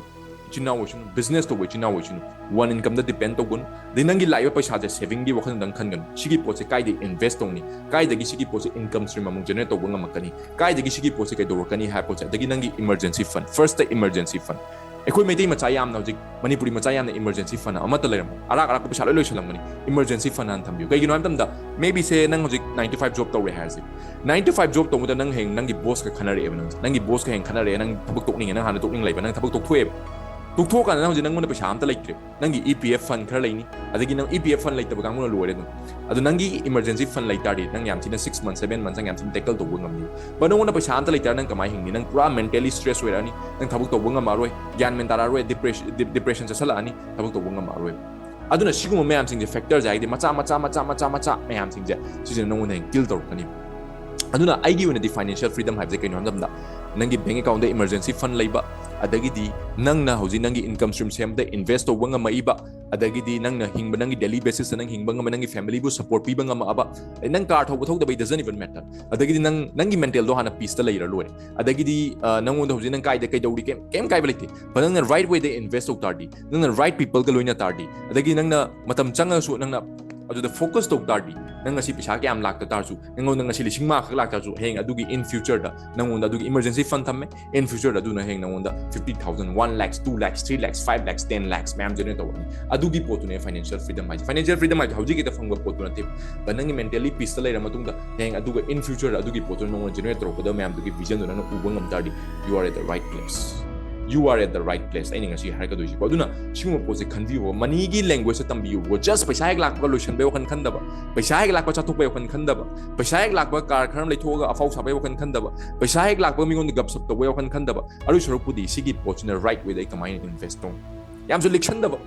ꯏꯆꯤꯟ ꯏꯅꯥꯎ ꯑꯣꯏꯁꯅꯨ, ꯕꯤꯖꯤꯅꯦꯁ ꯇꯧꯕ ꯏꯆꯤꯟ ꯏꯅꯥꯎ ꯑꯣꯏꯁꯅꯨ, ꯋꯥꯟ ꯏꯟꯀꯝꯗ ꯗꯤꯄꯦꯟ ꯇꯧꯒꯅꯨ. ꯑꯗꯩ ꯅꯪꯒꯤ ꯂꯥꯛꯏꯕ ꯄꯩꯁꯥꯁꯦ ꯁꯦꯚꯤꯡꯒꯤ ꯋꯥꯈꯜꯗꯪ ꯈꯟꯒꯅꯨ. ꯁꯤꯒꯤ ꯄꯣꯠꯁꯦ ꯀꯥꯏꯗ ꯏꯟꯚꯦꯁ ꯇꯧꯅꯤ, ꯀꯥꯏꯗꯒꯤ ꯁꯤꯒꯤ ꯄꯣꯠꯁꯦ ꯏꯟꯀꯝ ꯁ꯭ꯇ꯭ꯔꯤꯝ ꯑꯃꯨꯛ ꯖꯦꯅꯦꯔꯦꯠ ꯇꯧꯕ ꯉꯝꯃꯛꯀꯅꯤ, ꯀꯥꯏꯗꯒꯤ ꯁꯤꯒꯤ ꯄꯣꯠꯁꯦ ꯀꯩꯗꯧꯔꯛꯀꯅꯤ ꯍꯥꯏꯕ ꯄꯣꯠꯁꯦ. ꯑꯗꯒꯤ ꯅꯪꯒꯤ ꯏꯃꯔꯖꯦꯟꯁꯤ ꯐꯟ, ꯐꯥꯔꯁꯇ ꯏꯃꯔꯖꯦꯟꯁꯤ ꯐꯟ. ꯑꯩꯈꯣꯏ ꯃꯩꯇꯩ ꯃꯆꯥ ꯌꯥꯝꯅ, ꯍꯧꯖꯤꯛ ꯃꯅꯤꯄꯨꯔꯤ ꯃꯆꯥ ꯌꯥꯝꯅ ꯏꯃꯔꯖꯦꯟꯁꯤ ꯐꯟ ꯑꯃꯠꯇ ꯂꯩꯔꯝꯃꯣꯏ. ꯑꯔꯥꯛ ꯑꯔꯥꯛꯄ ꯄꯩꯁꯥ ꯂꯣꯏ ꯂꯣꯏꯁꯜꯂꯝꯒꯅꯤ. ꯏꯃꯔꯖꯦꯟꯁꯤ ꯐꯟ ꯍꯥꯟꯅ ꯊꯝꯕꯤꯌꯨ. ꯀꯩꯒꯤꯅꯣ ꯍꯥꯏꯕ ꯃꯇꯝꯗ, ꯃꯦ ꯕꯤ ꯁꯦ ꯅꯪ ꯍꯧꯖꯤꯛ ꯅꯥꯏꯟ ꯇꯨ ꯐꯥꯏꯚ ꯖꯣꯕ ꯇꯧꯔꯦ ꯍꯥꯏꯔꯁꯦ. ꯅꯥꯏꯟ ꯇꯨ ꯐꯥꯏꯚ ꯖꯣꯕ ꯇꯧꯕꯗ ꯅꯪ ꯍꯌꯦꯡ ꯅꯪꯒꯤ ꯕꯣꯁꯀ ꯈꯟꯅꯔꯛꯑꯦꯕ. ꯅꯪ, ꯅꯪꯒꯤ ꯕꯣꯁꯀ ꯍꯌꯦꯡ ꯈꯟꯅꯔꯛꯑꯦ. ꯅꯪ ꯊꯕꯛ ꯇꯣꯛꯅꯤꯡꯉꯦ, ꯅꯪ ꯍꯥꯟꯅ ꯇꯣꯛꯅꯤꯡ ꯂꯩꯕ, ꯅꯪ ꯊꯕꯛ ꯇꯣꯛꯊꯣꯛꯑꯦꯕ. ꯇꯣꯛꯊꯣꯛꯑꯀꯥꯟꯗ ꯅꯪ ꯍꯧꯖꯤꯛ ꯅꯪꯉꯣꯟꯗ ꯄꯩꯁꯥ ꯑꯝꯇ ꯂꯩꯇ꯭ꯔꯦ. ꯅꯪꯒꯤ ꯏ ꯄꯤ ꯑꯦꯐ ꯐꯟ ꯈꯔ ꯂꯩꯅꯤ, ꯑꯗꯒꯤ ꯅꯪ ꯏ ꯄꯤ ꯑꯦꯐ ꯐꯟ ꯂꯩꯇꯕ ꯀꯥꯡꯕꯨꯅ ꯂꯣꯏꯔꯦ ꯑꯗꯨꯝ. ꯑꯗꯣ ꯅꯪꯒꯤ ꯏꯃꯔꯖꯦꯟꯁꯤ ꯐꯟ ꯂꯩ ꯇꯥꯔꯗꯤ, ꯅꯪ ꯌꯥꯝ ꯊꯤꯅ ꯁꯤꯛꯁ ꯃꯟꯊ, ꯁꯚꯦꯟ ꯃꯟꯊ ꯅꯪ ꯌꯥꯝ ꯊꯤꯅ ꯇꯦꯀꯜ ꯇꯧꯕ ꯉꯝꯅꯤ. ꯕꯠ ꯅꯪꯉꯣꯟꯗ ꯄꯩꯁꯥ ꯑꯝꯇ ꯂꯩꯇꯥꯔꯗꯤ ꯅꯪ ꯀꯃꯥꯏꯅ ꯍꯤꯡꯅꯤ? ꯅꯪ ꯄꯨꯔꯥ ꯃꯦꯟꯇꯦꯂꯤ ꯁ꯭ꯇ꯭ꯔꯦꯁ ꯑꯣꯏꯔꯛꯑꯅꯤ. ꯅꯪ ꯊꯕꯛ ꯇꯧꯕ ꯉꯝꯃꯔꯣꯏ, ꯒ꯭ꯌꯥꯟ ꯃꯦꯟ ꯇꯥꯔꯛꯑꯔꯣꯏ, ꯗꯤꯄ꯭ꯔꯦꯁ-, ꯗꯤ-, ꯗꯤꯄ꯭ꯔꯦꯁꯟ ꯆꯠꯁꯜꯂꯛꯑꯅꯤ, ꯊꯕꯛ ꯇꯧꯕ ꯉꯝꯃꯛꯑꯔꯣꯏ. ꯑꯗꯨꯅ ꯁꯤꯒꯨꯝꯕ ꯃꯌꯥꯝꯁꯤꯡꯁꯦ, ꯐꯦꯛꯇꯔꯁꯦ, ꯍꯥꯏꯗꯤ ꯃꯆꯥ ꯃꯆꯥ ꯃꯆꯥ ꯃꯆꯥ ꯃꯆꯥ ꯃꯌꯥꯝꯁꯤꯡꯁꯦ, ꯁꯤꯁꯤꯅ ꯅꯪꯉꯣꯟꯗ ꯍꯦꯟꯅ ꯀꯤꯜ ꯇꯧꯔꯛꯀꯅꯤ. ꯑꯗꯨꯅ ꯑꯩꯒꯤ ꯑꯣꯏꯅꯗꯤ ꯐꯥꯏꯅꯥꯟꯁꯤꯌꯦꯜ ꯐ꯭ꯔꯤꯗꯝ ꯍꯥꯏꯕꯁꯦ ꯀꯩꯅꯣ ꯍꯥꯏꯕ ꯃꯇꯝꯗ, ꯅꯪꯒꯤ ꯕꯦꯡꯛ ꯑꯦꯀꯥꯎꯟꯗ ꯏꯃꯔꯖꯦꯟꯁꯤ ꯐꯟ ꯂꯩꯕ, ꯑꯗꯒꯤꯗꯤ ꯅꯪꯅ ꯍꯧꯖꯤꯛ ꯅꯪꯒꯤ ꯏꯟꯀꯝ ꯁ꯭ꯇ꯭ꯔꯤꯝ ꯁꯦꯝꯕꯗ ꯏꯟꯚꯦꯁ ꯇꯧꯕ ꯉꯝꯃꯛꯏꯕ, ꯑꯗꯒꯤꯗꯤ ꯅꯪꯅ ꯍꯤꯡꯕ, ꯅꯪꯒꯤ ꯗꯦꯂꯤ ꯕꯦꯁꯤꯁꯇ ꯅꯪ ꯍꯤꯡꯕ ꯉꯝꯕ, ꯅꯪꯒꯤ ꯐꯦꯃꯤꯂꯤꯕꯨ ꯁꯄꯣꯔꯠ ꯄꯤꯕ ꯉꯝꯃꯛꯑꯕ, ꯑꯗꯩ ꯅꯪ ꯀꯥꯔ ꯊꯧꯕ ꯊꯧꯗꯕ, it doesn't even matter. ꯑꯗꯒꯤꯗꯤ ꯅꯪ, ꯅꯪꯒꯤ ꯃꯦꯟꯇꯦꯜꯗꯣ ꯍꯥꯟꯅ ꯄꯤꯁꯇ ꯂꯩꯔ ꯂꯣꯏꯔꯦ. ꯑꯗꯒꯤꯗꯤ, ꯑ, ꯅꯪꯉꯣꯟꯗ ꯍꯧꯖꯤꯛ ꯅꯪ ꯀꯥꯏꯗ ꯀꯩꯗꯧꯔꯤ, ꯀꯩꯝ, ꯀꯩꯝ ꯀꯥꯏꯕ ꯂꯩꯇꯦ. ꯐꯖꯅ ꯔꯥꯏꯠ ꯋꯦꯗ ꯏꯟꯚꯦꯁ ꯇꯧ ꯇꯥꯔꯗꯤ, ꯅꯪꯅ ꯔꯥꯏꯠ ꯄꯤꯄꯜꯒ ꯂꯣꯏꯅ ꯇꯥꯔꯗꯤ, ꯑꯗꯒꯤ ꯅꯪꯅ ꯃꯇꯝ ꯆꯪꯉꯁꯨ ꯅꯪꯅ ꯑꯗꯨꯗ ꯐꯣꯀꯁ ꯇꯧ ꯇꯥꯔꯗꯤ, ꯅꯪ ꯉꯁꯤ ꯄꯩꯁꯥ ꯀꯌꯥꯝ ꯂꯥꯛꯇ ꯇꯥꯔꯁꯨ, ꯅꯪꯉꯣꯟꯗ ꯉꯁꯤ ꯂꯤꯁꯤꯡ ꯃꯉꯥ ꯈꯛ ꯂꯥꯛꯇꯥꯔꯁꯨ, ꯍꯌꯦꯡ ꯑꯗꯨꯒꯤ in futureꯗ ꯅꯪꯉꯣꯟꯗ ꯑꯗꯨꯒꯤ ꯏꯃꯔꯖꯦꯟꯁꯤ ꯐꯟ ꯊꯝꯃꯦ, in futureꯗ ꯑꯗꯨꯅ ꯍꯌꯦꯡ ꯅꯪꯉꯣꯟꯗ fifty thousand, one lakh, two lakhs, three lakhs, five lakhs, ten lakhs ꯃꯌꯥꯝ ꯖꯦꯅꯦꯔꯦꯠ ꯇꯧꯔꯛꯑꯅꯤ. ꯑꯗꯨꯒꯤ ꯄꯣꯠꯇꯨꯅꯦ ꯐꯥꯏꯅꯥꯟꯁꯤꯌꯦꯜ ꯐ꯭ꯔꯤꯗꯝ ꯍꯥꯏꯁꯦ. ꯐꯥꯏꯅꯥꯟꯁꯤꯌꯦꯜ ꯐ꯭ꯔꯤꯗꯝ ꯍꯥꯏꯁꯦ ꯍꯧꯖꯤꯛ ꯍꯦꯛꯇ ꯐꯪꯕ ꯄꯣꯠꯇꯨ ꯅꯠꯇꯦ. But ꯅꯪꯒꯤ ꯃꯦꯟꯇꯦꯜꯂꯤ ꯄꯤꯁꯇ ꯂꯩꯔ ꯃꯇꯨꯡꯗ, ꯍꯌꯦꯡ ꯑꯗꯨꯒ in futureꯗ ꯑꯗꯨꯒꯤ ꯄꯣꯠꯇꯨꯅ ꯅꯪꯉꯣꯟꯗ ꯖꯦꯅꯦꯔꯦꯠ ꯇꯧꯔꯛꯀꯗꯕ ꯃꯌꯥꯝꯗꯨꯒꯤ ꯚꯤꯖꯟꯗꯨ ꯅꯪꯅ ꯎꯕ ꯉꯝ ꯇꯥꯔꯗꯤ, you are at the right place. you are at the right place. ꯑꯩꯅ ꯉꯁꯤ ꯍꯥꯏꯔꯛꯀꯗꯣꯏꯁꯤꯀꯣ꯫ ꯑꯗꯨꯅ ꯁꯤꯒꯨꯝꯕ ꯄꯣꯠꯁꯦ ꯈꯟꯕꯤꯌꯨꯕ, money ꯒꯤ language ꯁꯦ ꯇꯝꯕꯤꯌꯨꯕꯀꯣ꯫ Just ꯄꯩꯁꯥ ꯍꯦꯛ ꯂꯥꯛꯄꯒ ꯂꯣꯏꯁꯟꯕꯒꯤ ꯋꯥꯈꯜ ꯈꯟꯗꯕ, ꯄꯩꯁꯥ ꯍꯦꯛ ꯂꯥꯛꯄ ꯆꯥꯊꯣꯛꯄꯒꯤ ꯋꯥꯈꯜ ꯈꯟꯗꯕ, ꯄꯩꯁꯥ ꯍꯦꯛ ꯂꯥꯛꯄ car ꯈꯔ ꯑꯃ ꯂꯩꯊꯣꯛꯑꯒ ꯑꯐꯥꯎ ꯁꯥꯕꯒꯤ ꯋꯥꯈꯜ ꯈꯟꯗꯕ, ꯄꯩꯁꯥ ꯍꯦꯛ ꯂꯥꯛꯄꯒ ꯃꯤꯉꯣꯟꯗ ꯒꯞꯁꯞ ꯇꯧꯕꯒꯤ ꯋꯥꯈꯜ ꯈꯟꯗꯕ꯫ ꯑꯗꯨ ꯁꯔꯨꯛꯄꯨꯗꯤ ꯁꯤꯒꯤ ꯄꯣꯠꯁꯤꯅ right way ꯗ ꯑꯩ ꯀꯃꯥꯏꯅ invest ꯇꯧꯅꯤ? ꯌꯥꯝꯁꯨ ꯂꯤꯛꯁꯟꯗꯕ,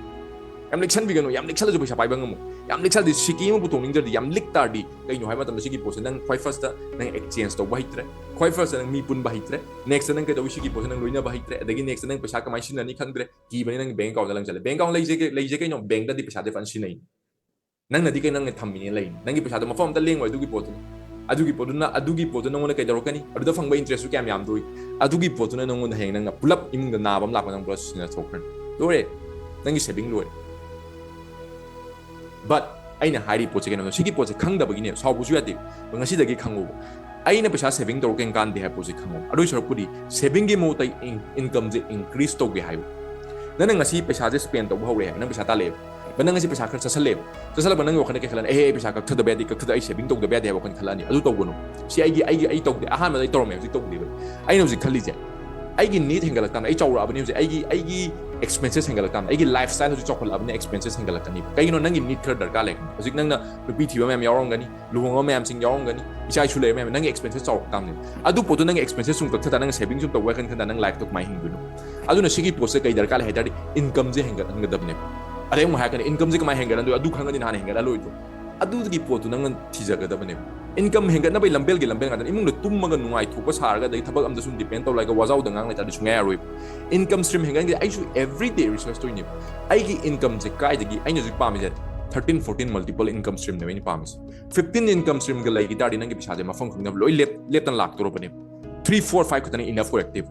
ꯌꯥꯝ ꯂꯤꯛꯁꯟꯕꯤꯒꯅꯨ꯫ ꯌꯥꯝ ꯂꯤꯛꯁꯜꯂꯁꯨ ꯄꯩꯁꯥ ꯄꯥꯏꯕ ꯉꯝꯃꯣꯏ꯫ ꯌꯥꯝ ꯂꯤꯛꯁꯜꯂꯗꯤ, ꯁꯤꯀꯤ ꯑꯃ ꯄꯨꯊꯣꯛꯅꯤꯡꯗ꯭ꯔꯗꯤ, ꯌꯥꯝ ꯂꯤꯛ ꯇꯥꯔꯗꯤ, ꯀꯩꯅꯣ ꯍꯥꯏꯕ ꯃꯇꯝꯗ ꯁꯤꯒꯤ ꯄꯣꯠꯁꯦ ꯅꯪ ꯈ꯭ꯋꯥꯏ first ꯅꯪ exchange ꯇꯧꯕ ꯍꯩꯇ꯭ꯔꯦ, ꯈ꯭ꯋꯥꯏ first ꯅꯪ ꯃꯤ ꯄꯨꯟꯕ ꯍꯩꯇ꯭ꯔꯦ, next ꯅꯪ ꯀꯩꯗꯧꯏ? ꯁꯤꯒꯤ ꯄꯣꯠꯁꯦ ꯅꯪ ꯂꯣꯏꯅꯕ ꯍꯩꯇ꯭ꯔꯦ, ꯑꯗꯒꯤ next ꯅꯪ ꯄꯩꯁꯥ ꯀꯃꯥꯏꯅ ꯁꯤꯖꯤꯟꯅꯅꯤ ꯈꯪꯗ꯭ꯔꯦ, ꯀꯤꯕꯅꯤ ꯅꯪ bank account ꯗ ꯂꯪꯁꯤꯜꯂꯦ꯫ Bank account ꯂꯩꯖꯦ, ꯂꯩꯖꯦ ꯀꯩꯅꯣ? Bank ꯇꯗꯤ ꯄꯩꯁꯥꯗꯤ ꯐꯖꯅ ꯁꯤꯖꯤꯟꯅꯩ꯫ ꯅꯪꯅꯗꯤ ꯀꯩ ꯅꯪꯅ ꯊꯝꯃꯤꯅꯦ ꯂꯩ꯫ ꯅꯪꯒꯤ ꯄꯩꯁꯥꯗꯣ ꯃꯐꯝ ꯑꯝꯇ ꯂꯦꯡꯉꯣꯏ ꯑꯗꯨꯒꯤ ꯄꯣꯠꯇꯨꯅ꯫ ꯑꯗꯨꯒꯤ ꯄꯣꯠꯇꯨꯅ, ꯑꯗꯨꯒꯤ ꯄꯣꯠꯇꯨ ꯅꯪꯉꯣꯟꯗ ꯀꯩꯗꯧꯔꯛꯀꯅꯤ? ꯑꯗꯨꯗ ꯐꯪꯕ interest ꯁꯨ ꯀꯌꯥꯝ ꯌꯥꯝꯗꯣꯏ? ꯑꯗꯨꯒꯤ ꯄꯣꯠꯇꯨꯅ ꯅꯪꯉꯣꯟꯗ ꯍꯌꯦꯡ ꯅꯪꯅ ꯄꯨꯂꯞ ꯏꯃꯨꯡꯗ ꯅꯥꯕ ꯑꯃ ꯂꯥꯛꯄ ꯅꯪ ꯄꯨꯂꯞ ꯁꯤꯖꯤꯟꯅꯊꯣꯛꯈ꯭ꯔꯅꯤ꯫ ꯂꯣꯏꯔꯦ꯫ ꯅꯪꯒꯤ saving ꯂꯣꯏꯔꯦ꯫ But ꯑꯩꯅ ꯍꯥꯏꯔꯤ ꯄꯣꯠꯁꯦ ꯀꯩꯅꯣꯗ, ꯁꯤꯒꯤ ꯄꯣꯠꯁꯦ ꯈꯪꯗꯕꯒꯤꯅꯦ, ꯁꯥꯎꯕꯁꯨ ꯌꯥꯗꯦ꯫ ꯉꯁꯤꯗꯒꯤ ꯈꯪꯉꯨꯕ꯫ ꯑꯩꯅ ꯄꯩꯁꯥ saving ꯇꯧꯔ ꯀꯩꯝ ꯀꯥꯟꯗꯦ ꯍꯥꯏꯕ ꯄꯣꯠꯁꯦ ꯈꯪꯉꯣ꯫ ꯑꯗꯨꯏ ꯁꯔꯨꯛꯄꯨꯗꯤ saving ꯒꯤ ꯃꯍꯨꯠꯇ in-, income ꯁꯦ increase ꯇꯧꯒꯦ ꯍꯥꯏꯌꯨ꯫ ꯅꯪꯅ ꯉꯁꯤ ꯄꯩꯁꯥꯁꯦ spend ꯇꯧꯕ ꯍꯧꯔꯦ ꯍꯥꯏꯕ, ꯅꯪ ꯄꯩꯁꯥ ꯇꯥꯜꯂꯛꯑꯦꯕ꯫ But ꯅꯪ ꯉꯁꯤ ꯄꯩꯁꯥ ꯈꯔ ꯆꯠꯁꯜꯂꯦꯕ꯫ ꯆꯠꯁꯜꯂꯛꯄ ꯅꯪꯒꯤ ꯋꯥꯈꯜꯗ ꯀꯩ ꯈꯜꯂꯛꯑꯅꯤ? "ꯑꯦꯍꯦ, ꯑꯩ ꯄꯩꯁꯥ ꯀꯛꯊꯗꯕ ꯌꯥꯗꯦ, ꯀꯛꯊꯗ-, ꯑꯩ saving ꯇꯧꯗꯕ ꯌꯥꯗꯦ" ꯍꯥꯏꯕ ꯋꯥꯈꯜ ꯈꯜꯂꯛꯑꯅꯤ꯫ ꯑꯗꯨ ꯇꯧꯒꯅꯨ꯫ ꯁꯤ ꯑꯩꯒꯤ, ꯑꯩꯒꯤ, ꯑꯩ ꯇꯧꯗꯦ꯫ ꯑꯍꯥꯟꯕꯗ ꯑꯩ ꯇꯧꯔꯝꯃꯦ, ꯍꯧꯖꯤꯛ ꯇꯧꯗꯦꯕ꯫ ꯑꯩꯅ ꯍꯧꯖꯤꯛ ꯈꯜꯂꯤꯁꯦ, ꯑꯩꯒꯤ need ꯍꯦꯟꯒꯠꯂꯛꯇꯥꯕꯅꯤ, ꯑꯩ ꯆꯥꯎꯔꯛꯑꯕꯅꯤ ꯍꯧꯖꯤꯛ, ꯑꯩꯒꯤ, ꯑꯩꯒꯤ expenses ꯍꯦꯟꯒꯠꯂꯛꯇꯥꯕꯅꯤ, ꯑꯩꯒꯤ lifestyle ꯍꯧꯖꯤꯛ ꯆꯥꯎꯈꯠꯂꯛꯑꯕꯅꯤ, expenses ꯍꯦꯟꯒꯠꯂꯛꯀꯅꯤꯕ꯫ ꯀꯩꯒꯤꯅꯣ? ꯅꯪꯒꯤ need ꯈꯔ ꯗꯔꯀꯥꯔ ꯂꯩ꯫ ꯍꯧꯖꯤꯛ ꯅꯪꯅ ꯅꯨꯄꯤ ꯊꯤꯕ ꯃꯌꯥꯝ ꯌꯥꯎꯔꯝꯒꯅꯤ, ꯂꯨꯍꯣꯡꯕ ꯃꯌꯥꯝꯁꯤꯡ ꯌꯥꯎꯔꯝꯒꯅꯤ, ꯏꯆꯥ ꯏꯁꯨ ꯂꯩꯕ ꯃꯌꯥꯝ, ꯅꯪꯒꯤ expenses ꯆꯥꯎꯔꯛꯇꯥꯕꯅꯦ꯫ ꯑꯗꯨ ꯄꯣꯠꯇꯨ ꯅꯪꯒꯤ expenses ꯁꯨꯝ ꯀꯛꯊꯠ ꯇꯥꯔꯗꯤ, ꯅꯪ saving ꯁꯨꯝ ꯇꯧꯕ ꯋꯥꯈꯜ ꯈꯟ ꯇꯥꯔꯗꯤ, ꯅꯪ life ꯇꯣ ꯀꯃꯥꯏꯅ ꯍꯤꯡꯗꯣꯏꯅꯣ? ꯑꯗꯨꯅ ꯁꯤꯒꯤ ꯄꯣꯠꯁꯦ ꯀꯩ ꯗꯔꯀꯥꯔ ꯂꯩ ꯍꯥꯏ ꯇꯥꯔꯗꯤ, income ꯁꯦ ꯍꯦꯟꯒꯠꯍꯟꯒꯗꯕꯅꯦꯕ꯫ ꯑꯗꯩ ꯑꯃꯨꯛ ꯍꯥꯏꯔꯛꯀꯅꯤ, "Income ꯁꯦ ꯀꯃꯥꯏꯅ ꯍꯦꯟꯒꯠꯍꯟꯗꯣꯏ? ꯑꯗꯨ ꯈꯪꯉꯗꯤ ꯅꯍꯥꯟꯅ ꯍꯦꯟꯒꯠꯍꯜꯂꯣꯏꯗ꯭ꯔꯣ?" ꯑꯗꯨꯒꯤ ꯄꯣꯠꯇꯨ ꯅꯪꯅ ꯊꯤꯖꯒꯗꯕꯅꯦꯕ꯫ Income ꯍꯦꯟꯒꯠꯅꯕꯒꯤ ꯂꯝꯕꯦꯜꯒꯤ ꯂꯝꯕꯦꯜ ꯉꯥꯛꯇꯅꯤ꯫ ꯏꯃꯨꯡꯗ ꯇꯨꯝꯃꯒ ꯅꯨꯡꯉꯥꯏꯊꯣꯛꯄ ꯁꯥꯔꯒ, ꯑꯗꯩ ꯊꯕꯛ ꯑꯝꯗ ꯁꯨꯝ depend ꯇꯧ ꯂꯩꯔꯒ ꯋꯥꯖꯥꯎꯗ ꯉꯥꯡ ꯂꯩꯇꯥꯔꯗꯤ ꯁꯨꯡꯌꯥ ꯌꯥꯔꯣꯏꯕ꯫ Income stream ꯍꯦꯟꯒꯠꯍꯟꯒꯦ꯫ ꯑꯩꯁꯨ every day research ꯇꯧꯔꯤꯅꯦꯕ꯫ ꯑꯩꯒꯤ income ꯁꯦ ꯀꯥꯏꯗꯒꯤ, ꯑꯩꯅ ꯍꯧꯖꯤꯛ ꯄꯥꯝꯃꯤꯁꯦ thirteen, fourteen multiple income stream ꯅꯦꯕ ꯑꯩꯅ ꯄꯥꯝꯃꯤꯁꯦ꯫ Fifteen income stream ꯒ ꯂꯩꯈꯤ ꯇꯥꯔꯗꯤ, ꯅꯪꯒꯤ ꯄꯩꯁꯥꯁꯦ ꯃꯐꯝ ꯈꯪꯗꯅ ꯂꯣꯏ ꯂꯦꯞ-, ꯂꯦꯞꯇꯅ ꯂꯥꯛꯇꯣꯔꯕꯅꯦꯕ꯫ Three, four, five ꯈꯛꯇꯅ enough ꯑꯣꯏꯔꯛꯇꯦꯕ꯫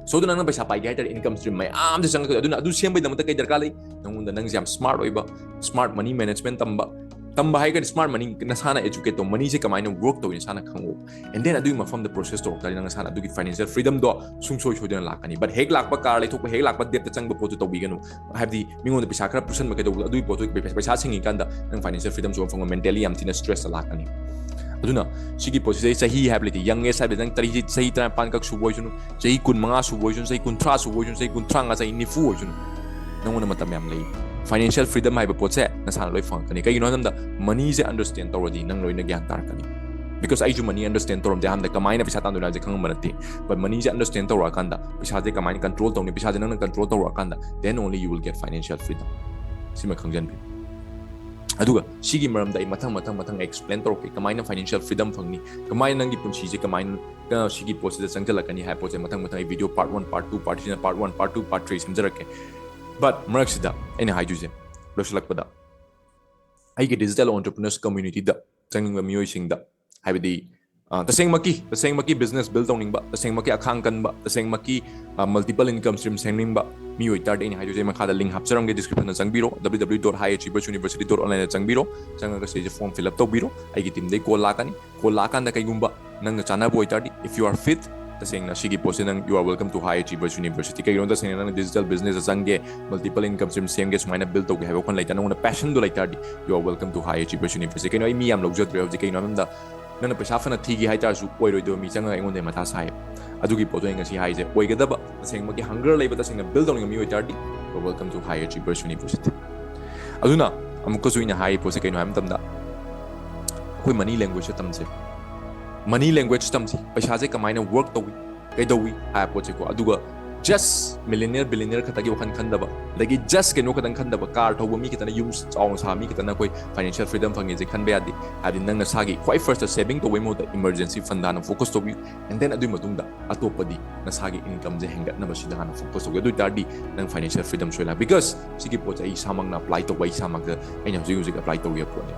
So ꯑꯗꯨꯅ ꯅꯪꯅ ꯄꯩꯁꯥ ꯄꯥꯏꯒꯦ ꯍꯥꯏ ꯇꯥꯔꯗꯤ, income stream ꯃꯌꯥꯝꯁꯦ ꯆꯪꯉꯛꯀꯗꯣꯏꯅꯤ꯫ ꯑꯗꯨꯅ ꯑꯗꯨ ꯁꯦꯝꯕꯒꯤꯗꯃꯛꯇ ꯀꯩ ꯗꯔꯀꯥꯔ ꯂꯩ? ꯅꯪꯉꯣꯟꯗ ꯅꯪꯁꯦ ꯌꯥꯝ smart ꯑꯣꯏꯕ, smart money management ꯇꯝꯕ꯫ ꯇꯝꯕ ꯍꯥꯏꯔꯒꯗꯤ smart money ꯅꯁꯥꯅ educate ꯇꯧ, money ꯁꯦ ꯀꯃꯥꯏꯅ work ꯇꯧꯏ ꯅꯁꯥꯅ ꯈꯪꯉꯣ꯫ And then ꯑꯗꯨꯒꯤ ꯃꯐꯝꯗ process ꯇꯧꯔꯛ ꯇꯥꯔꯗꯤ, ꯅꯪ ꯅꯁꯥꯅ ꯑꯗꯨꯒꯤ financial freedom ꯗꯣ ꯁꯨꯡꯁꯣꯏ ꯁꯣꯏꯗꯅ ꯂꯥꯛꯀꯅꯤ꯫ But ꯍꯦꯛ ꯂꯥꯛꯄ, car ꯂꯩꯊꯣꯛꯄ, ꯍꯦꯛ ꯂꯥꯛꯄ debt ꯇ ꯆꯪꯕ ꯄꯣꯠꯇꯨ ꯇꯧꯕꯤꯒꯅꯨ꯫ ꯍꯥꯏꯕꯗꯤ ꯃꯤꯉꯣꯟꯗ ꯄꯩꯁꯥ ꯈꯔ ꯄꯨꯁꯟꯕ ꯀꯩꯗꯧꯕ, ꯑꯗꯨꯒꯤ ꯄꯣꯠꯇꯨ ꯄꯩꯁꯥ, ꯄꯩꯁꯥ ꯁꯤꯡꯉꯤꯀꯥꯟꯗ ꯅꯪ financial freedom ꯁꯨꯡꯐꯪ ꯐꯪꯉꯣꯏ, mentally ꯌꯥꯝ ꯊꯤꯅ stress ꯂꯥꯛꯀꯅꯤ꯫ ꯑꯗꯨꯅ ꯁꯤꯒꯤ ꯄꯣꯠꯁꯤꯗ ꯑꯩ ꯆꯍꯤ ꯍꯥꯏꯕ ꯂꯩꯇꯦ, ꯌꯪ ꯑꯦꯖ ꯍꯥꯏꯕꯗꯤ ꯅꯪ ꯆꯍꯤ ꯆꯍꯤ ꯇꯔꯥꯅꯤꯄꯥꯟ ꯈꯛ ꯁꯨꯕ ꯑꯣꯏꯁꯅꯨ, ꯆꯍꯤ ꯀꯨꯟ ꯃꯉꯥ ꯁꯨꯕ ꯑꯣꯏꯁꯅꯨ, ꯆꯍꯤ ꯀꯨꯟꯊ꯭ꯔꯥ ꯁꯨꯕ ꯑꯣꯏꯁꯅꯨ, ꯆꯍꯤ ꯀꯨꯟꯊ꯭ꯔꯥ ꯃꯉꯥ, ꯆꯍꯤ ꯅꯤꯐꯨ ꯑꯣꯏꯁꯅꯨ, ꯅꯪꯉꯣꯟꯗ ꯃꯇꯝ ꯌꯥꯝ ꯂꯩ꯫ Financial freedom ꯍꯥꯏꯕ ꯄꯣꯠꯁꯦ ꯅꯁꯥꯅ ꯂꯣꯏ ꯐꯪꯉꯛꯀꯅꯤ꯫ ꯀꯩꯒꯤꯅꯣ ꯍꯥꯏꯕ ꯃꯇꯝꯗ ꯃꯅꯤꯁꯦ ꯑꯟꯗꯔꯁꯇꯦꯟ ꯇꯧꯔꯗꯤ ꯅꯪ ꯂꯣꯏꯅ ꯒ꯭ꯌꯥꯟ ꯇꯥꯔꯛꯀꯅꯤ꯫ Because ꯑꯩꯁꯨ ꯃꯅꯤ ꯑꯟꯗꯔꯁꯇꯦꯟ ꯇꯧꯔꯝꯗꯦ, ꯑꯍꯥꯟꯕꯗ ꯀꯃꯥꯏꯅ ꯄꯩꯁꯥ ꯇꯥꯟꯗꯣꯏꯅꯣ ꯍꯥꯏꯁꯦ ꯈꯪꯉꯝꯕ ꯅꯠꯇꯦ꯫ But ꯃꯅꯤꯁꯦ ꯑꯟꯗꯔꯁꯇꯦꯟ ꯇꯧꯔꯛꯑꯀꯥꯟꯗ, ꯄꯩꯁꯥꯁꯦ ꯀꯃꯥꯏꯅ ꯀꯟꯇ꯭ꯔꯣꯜ ꯇꯧꯅꯤ, ꯄꯩꯁꯥꯁꯦ ꯅꯪꯅ control ꯇꯧꯔꯛꯑꯀꯥꯟꯗ, then only you will get financial freedom꯫ ꯁꯤꯃ ꯈꯪꯖꯟꯕꯤꯌꯨ꯫ ꯑꯗꯨꯒ ꯁꯤꯒꯤ ꯃꯔꯝꯗ ꯑꯩ ꯃꯊꯪ ꯃꯊꯪ ꯃꯊꯪ ꯑꯦꯛꯁꯄ꯭ꯂꯦꯟ ꯇꯧꯔꯛꯀꯦ, ꯀꯃꯥꯏꯅ financial freedom ꯐꯪꯅꯤ, ꯀꯃꯥꯏꯅ ꯅꯪꯒꯤ ꯄꯨꯟꯁꯤꯁꯦ ꯀꯃꯥꯏꯅ ꯁꯤꯒꯤ ꯄꯣꯠꯁꯤꯗ ꯆꯪꯁꯤꯜꯂꯛꯀꯅꯤ ꯍꯥꯏꯕ ꯄꯣꯠꯁꯦ ꯃꯊꯪ ꯃꯊꯪ ꯑꯩ video part one, part two, part three, part one, part two, part three ꯁꯦꯝꯖꯔꯛꯀꯦ꯫ But ꯃꯔꯛꯁꯤꯗ ꯑꯩꯅ ꯍꯥꯏꯗꯣꯏꯁꯦ, ꯂꯣꯏꯁꯤꯜꯂꯛꯄꯗ ꯑꯩꯒꯤ digital entrepreneurs communityꯗ ꯆꯪꯅꯤꯡꯕ ꯃꯤꯑꯣꯏꯁꯤꯡꯗ, ꯍꯥꯏꯕꯗꯤ, ꯑ, ꯇꯁꯦꯡꯃꯛꯀꯤ, ꯇꯁꯦꯡꯃꯛꯀꯤ business build ꯇꯧꯅꯤꯡꯕ, ꯇꯁꯦꯡꯃꯛꯀꯤ ꯑꯈꯥꯡ ꯀꯟꯕ, ꯇꯁꯦꯡꯃꯛꯀꯤ, ꯑ, multiple income stream ꯁꯦꯝꯅꯤꯡꯕ ꯃꯤ ꯑꯣꯏꯇꯥꯔꯗꯤ, ꯑꯩꯅ ꯍꯥꯏꯗꯣꯏꯁꯦ, ꯃꯈꯥꯗ link ꯍꯥꯞꯆꯔꯝꯒꯦ descriptionꯗ ꯆꯪꯕꯤꯔꯣ, www dot high achieversuniversity dot online ꯗ ꯆꯪꯕꯤꯔꯣ, ꯆꯪꯉꯒ ꯁꯤꯗꯩꯁꯤꯗ form fill up ꯇꯧꯕꯤꯔꯣ, ꯑꯩꯒꯤ teamꯗꯩ call ꯂꯥꯛꯀꯅꯤ꯫ Call ꯂꯥꯛꯑꯀꯥꯟꯗ ꯀꯩꯒꯨꯝꯕ ꯅꯪꯒ ꯆꯥꯟꯅꯕ ꯑꯣꯏꯇꯥꯔꯗꯤ, if you are fit, ꯇꯁꯦꯡꯅ ꯁꯤꯒꯤ ꯄꯣꯠꯁꯦ ꯅꯪ, you are welcome to High Achiever University꯫ ꯀꯩꯒꯤꯅꯣꯗ ꯇꯁꯦꯡꯅ ꯅꯪꯅ digital businessꯇ ꯆꯪꯒꯦ, multiple income stream ꯁꯦꯝꯒꯦ, ꯁꯨꯃꯥꯏꯅ build ꯇꯧꯒꯦ ꯍꯥꯏꯕ ꯋꯥꯈꯜ ꯂꯩꯇꯥꯔꯗꯤ, ꯅꯪꯉꯣꯟꯗ passionꯗꯣ ꯂꯩꯇꯥꯔꯗꯤ, you are welcome to High Achiever University꯫ ꯀꯩꯅꯣ, ꯑꯩ ꯃꯤ ꯌꯥꯝ ꯂꯧꯖꯗ꯭ꯔꯦ ꯍꯧꯖꯤꯛ, ꯀꯩꯒꯤꯅꯣ ꯍꯥꯏꯕ ꯃꯇꯝꯗ ꯅꯪꯅ ꯄꯩꯁꯥ ꯐꯅ ꯊꯤꯒꯦ ꯍꯥꯏꯇꯥꯔꯁꯨ ꯑꯣꯏꯔꯣꯏꯗꯕ ꯃꯤ ꯆꯪꯉꯒ ꯑꯩꯉꯣꯟꯗ ꯃꯊꯥ ꯁꯥꯏ꯫ ꯑꯗꯨꯒꯤ ꯄꯣꯠꯇꯣ ꯑꯩ ꯉꯁꯤ ꯍꯥꯏꯁꯦ, ꯑꯣꯏꯒꯗꯕ, ꯇꯁꯦꯡꯃꯛꯀꯤ hunger ꯂꯩꯕ, ꯇꯁꯦꯡꯅ build ꯇꯧꯅꯤꯡꯕ ꯃꯤ ꯑꯣꯏꯇꯥꯔꯗꯤ, you are welcome to High Achiever University꯫ ꯑꯗꯨꯅ ꯑꯃꯨꯛꯀꯁꯨ ꯑꯩꯅ ꯍꯥꯏꯔꯤꯕ ꯄꯣꯠꯁꯦ ꯀꯩꯅꯣ ꯍꯥꯏꯕ ꯃꯇꯝꯗ, ꯑꯩꯈꯣꯏ money languageꯁꯦ ꯇꯝꯁꯦ꯫ Money language ꯇꯝꯁꯤ꯫ ꯄꯩꯁꯥꯁꯦ ꯀꯃꯥꯏꯅ work ꯇꯧꯏ, ꯀꯩꯗꯧꯏ ꯍꯥꯏꯕ ꯄꯣꯠꯁꯦꯀꯣ꯫ ꯑꯗꯨꯒ just millionaire, billionaire ꯈꯛꯇꯒꯤ ꯋꯥꯈꯜ ꯈꯟꯗꯕ, ꯑꯗꯒꯤ just ꯀꯩꯅꯣ ꯈꯛꯇꯪ ꯈꯟꯗꯕ, car ꯊꯧꯕ ꯃꯤ ꯈꯛꯇꯅ, ꯌꯨꯝ ꯆꯥꯎꯅ ꯁꯥꯕ ꯃꯤ ꯈꯛꯇꯅ ꯑꯩꯈꯣꯏ financial freedom ꯐꯪꯉꯦꯁꯦ ꯈꯟꯕ ꯌꯥꯗꯦ꯫ ꯍꯥꯏꯕꯗꯤ ꯅꯪ ꯅꯁꯥꯒꯤ ꯈ꯭ꯋꯥꯏ firstꯇ saving ꯇꯧꯕꯩ ꯃꯍꯨꯠꯇ emergency fund ꯍꯥꯟꯅ focus ꯇꯧꯕꯤꯌꯨ, and then ꯑꯗꯨꯒꯤ ꯃꯇꯨꯡꯗ ꯑꯇꯣꯞꯄꯗꯤ ꯅꯁꯥꯒꯤ incomeꯁꯦ ꯍꯦꯟꯒꯠꯅꯕ ꯁꯤꯗ ꯍꯥꯟꯅ focus ꯇꯧꯒꯦ꯫ ꯑꯗꯨ ꯑꯣꯏꯇꯥꯔꯗꯤ ꯅꯪ financial freedom soy lakh-, because ꯁꯤꯒꯤ ꯄꯣꯠꯁꯦ ꯑꯩ ꯏꯁꯥꯃꯛꯅ apply ꯇꯧꯕ, ꯑꯩ ꯏꯁꯥꯃꯛꯇ ꯑꯩꯅ ꯍꯧꯖꯤꯛ ꯍꯧꯖꯤꯛ apply ꯇꯧꯔꯤꯕ ꯄꯣꯠꯅꯦ꯫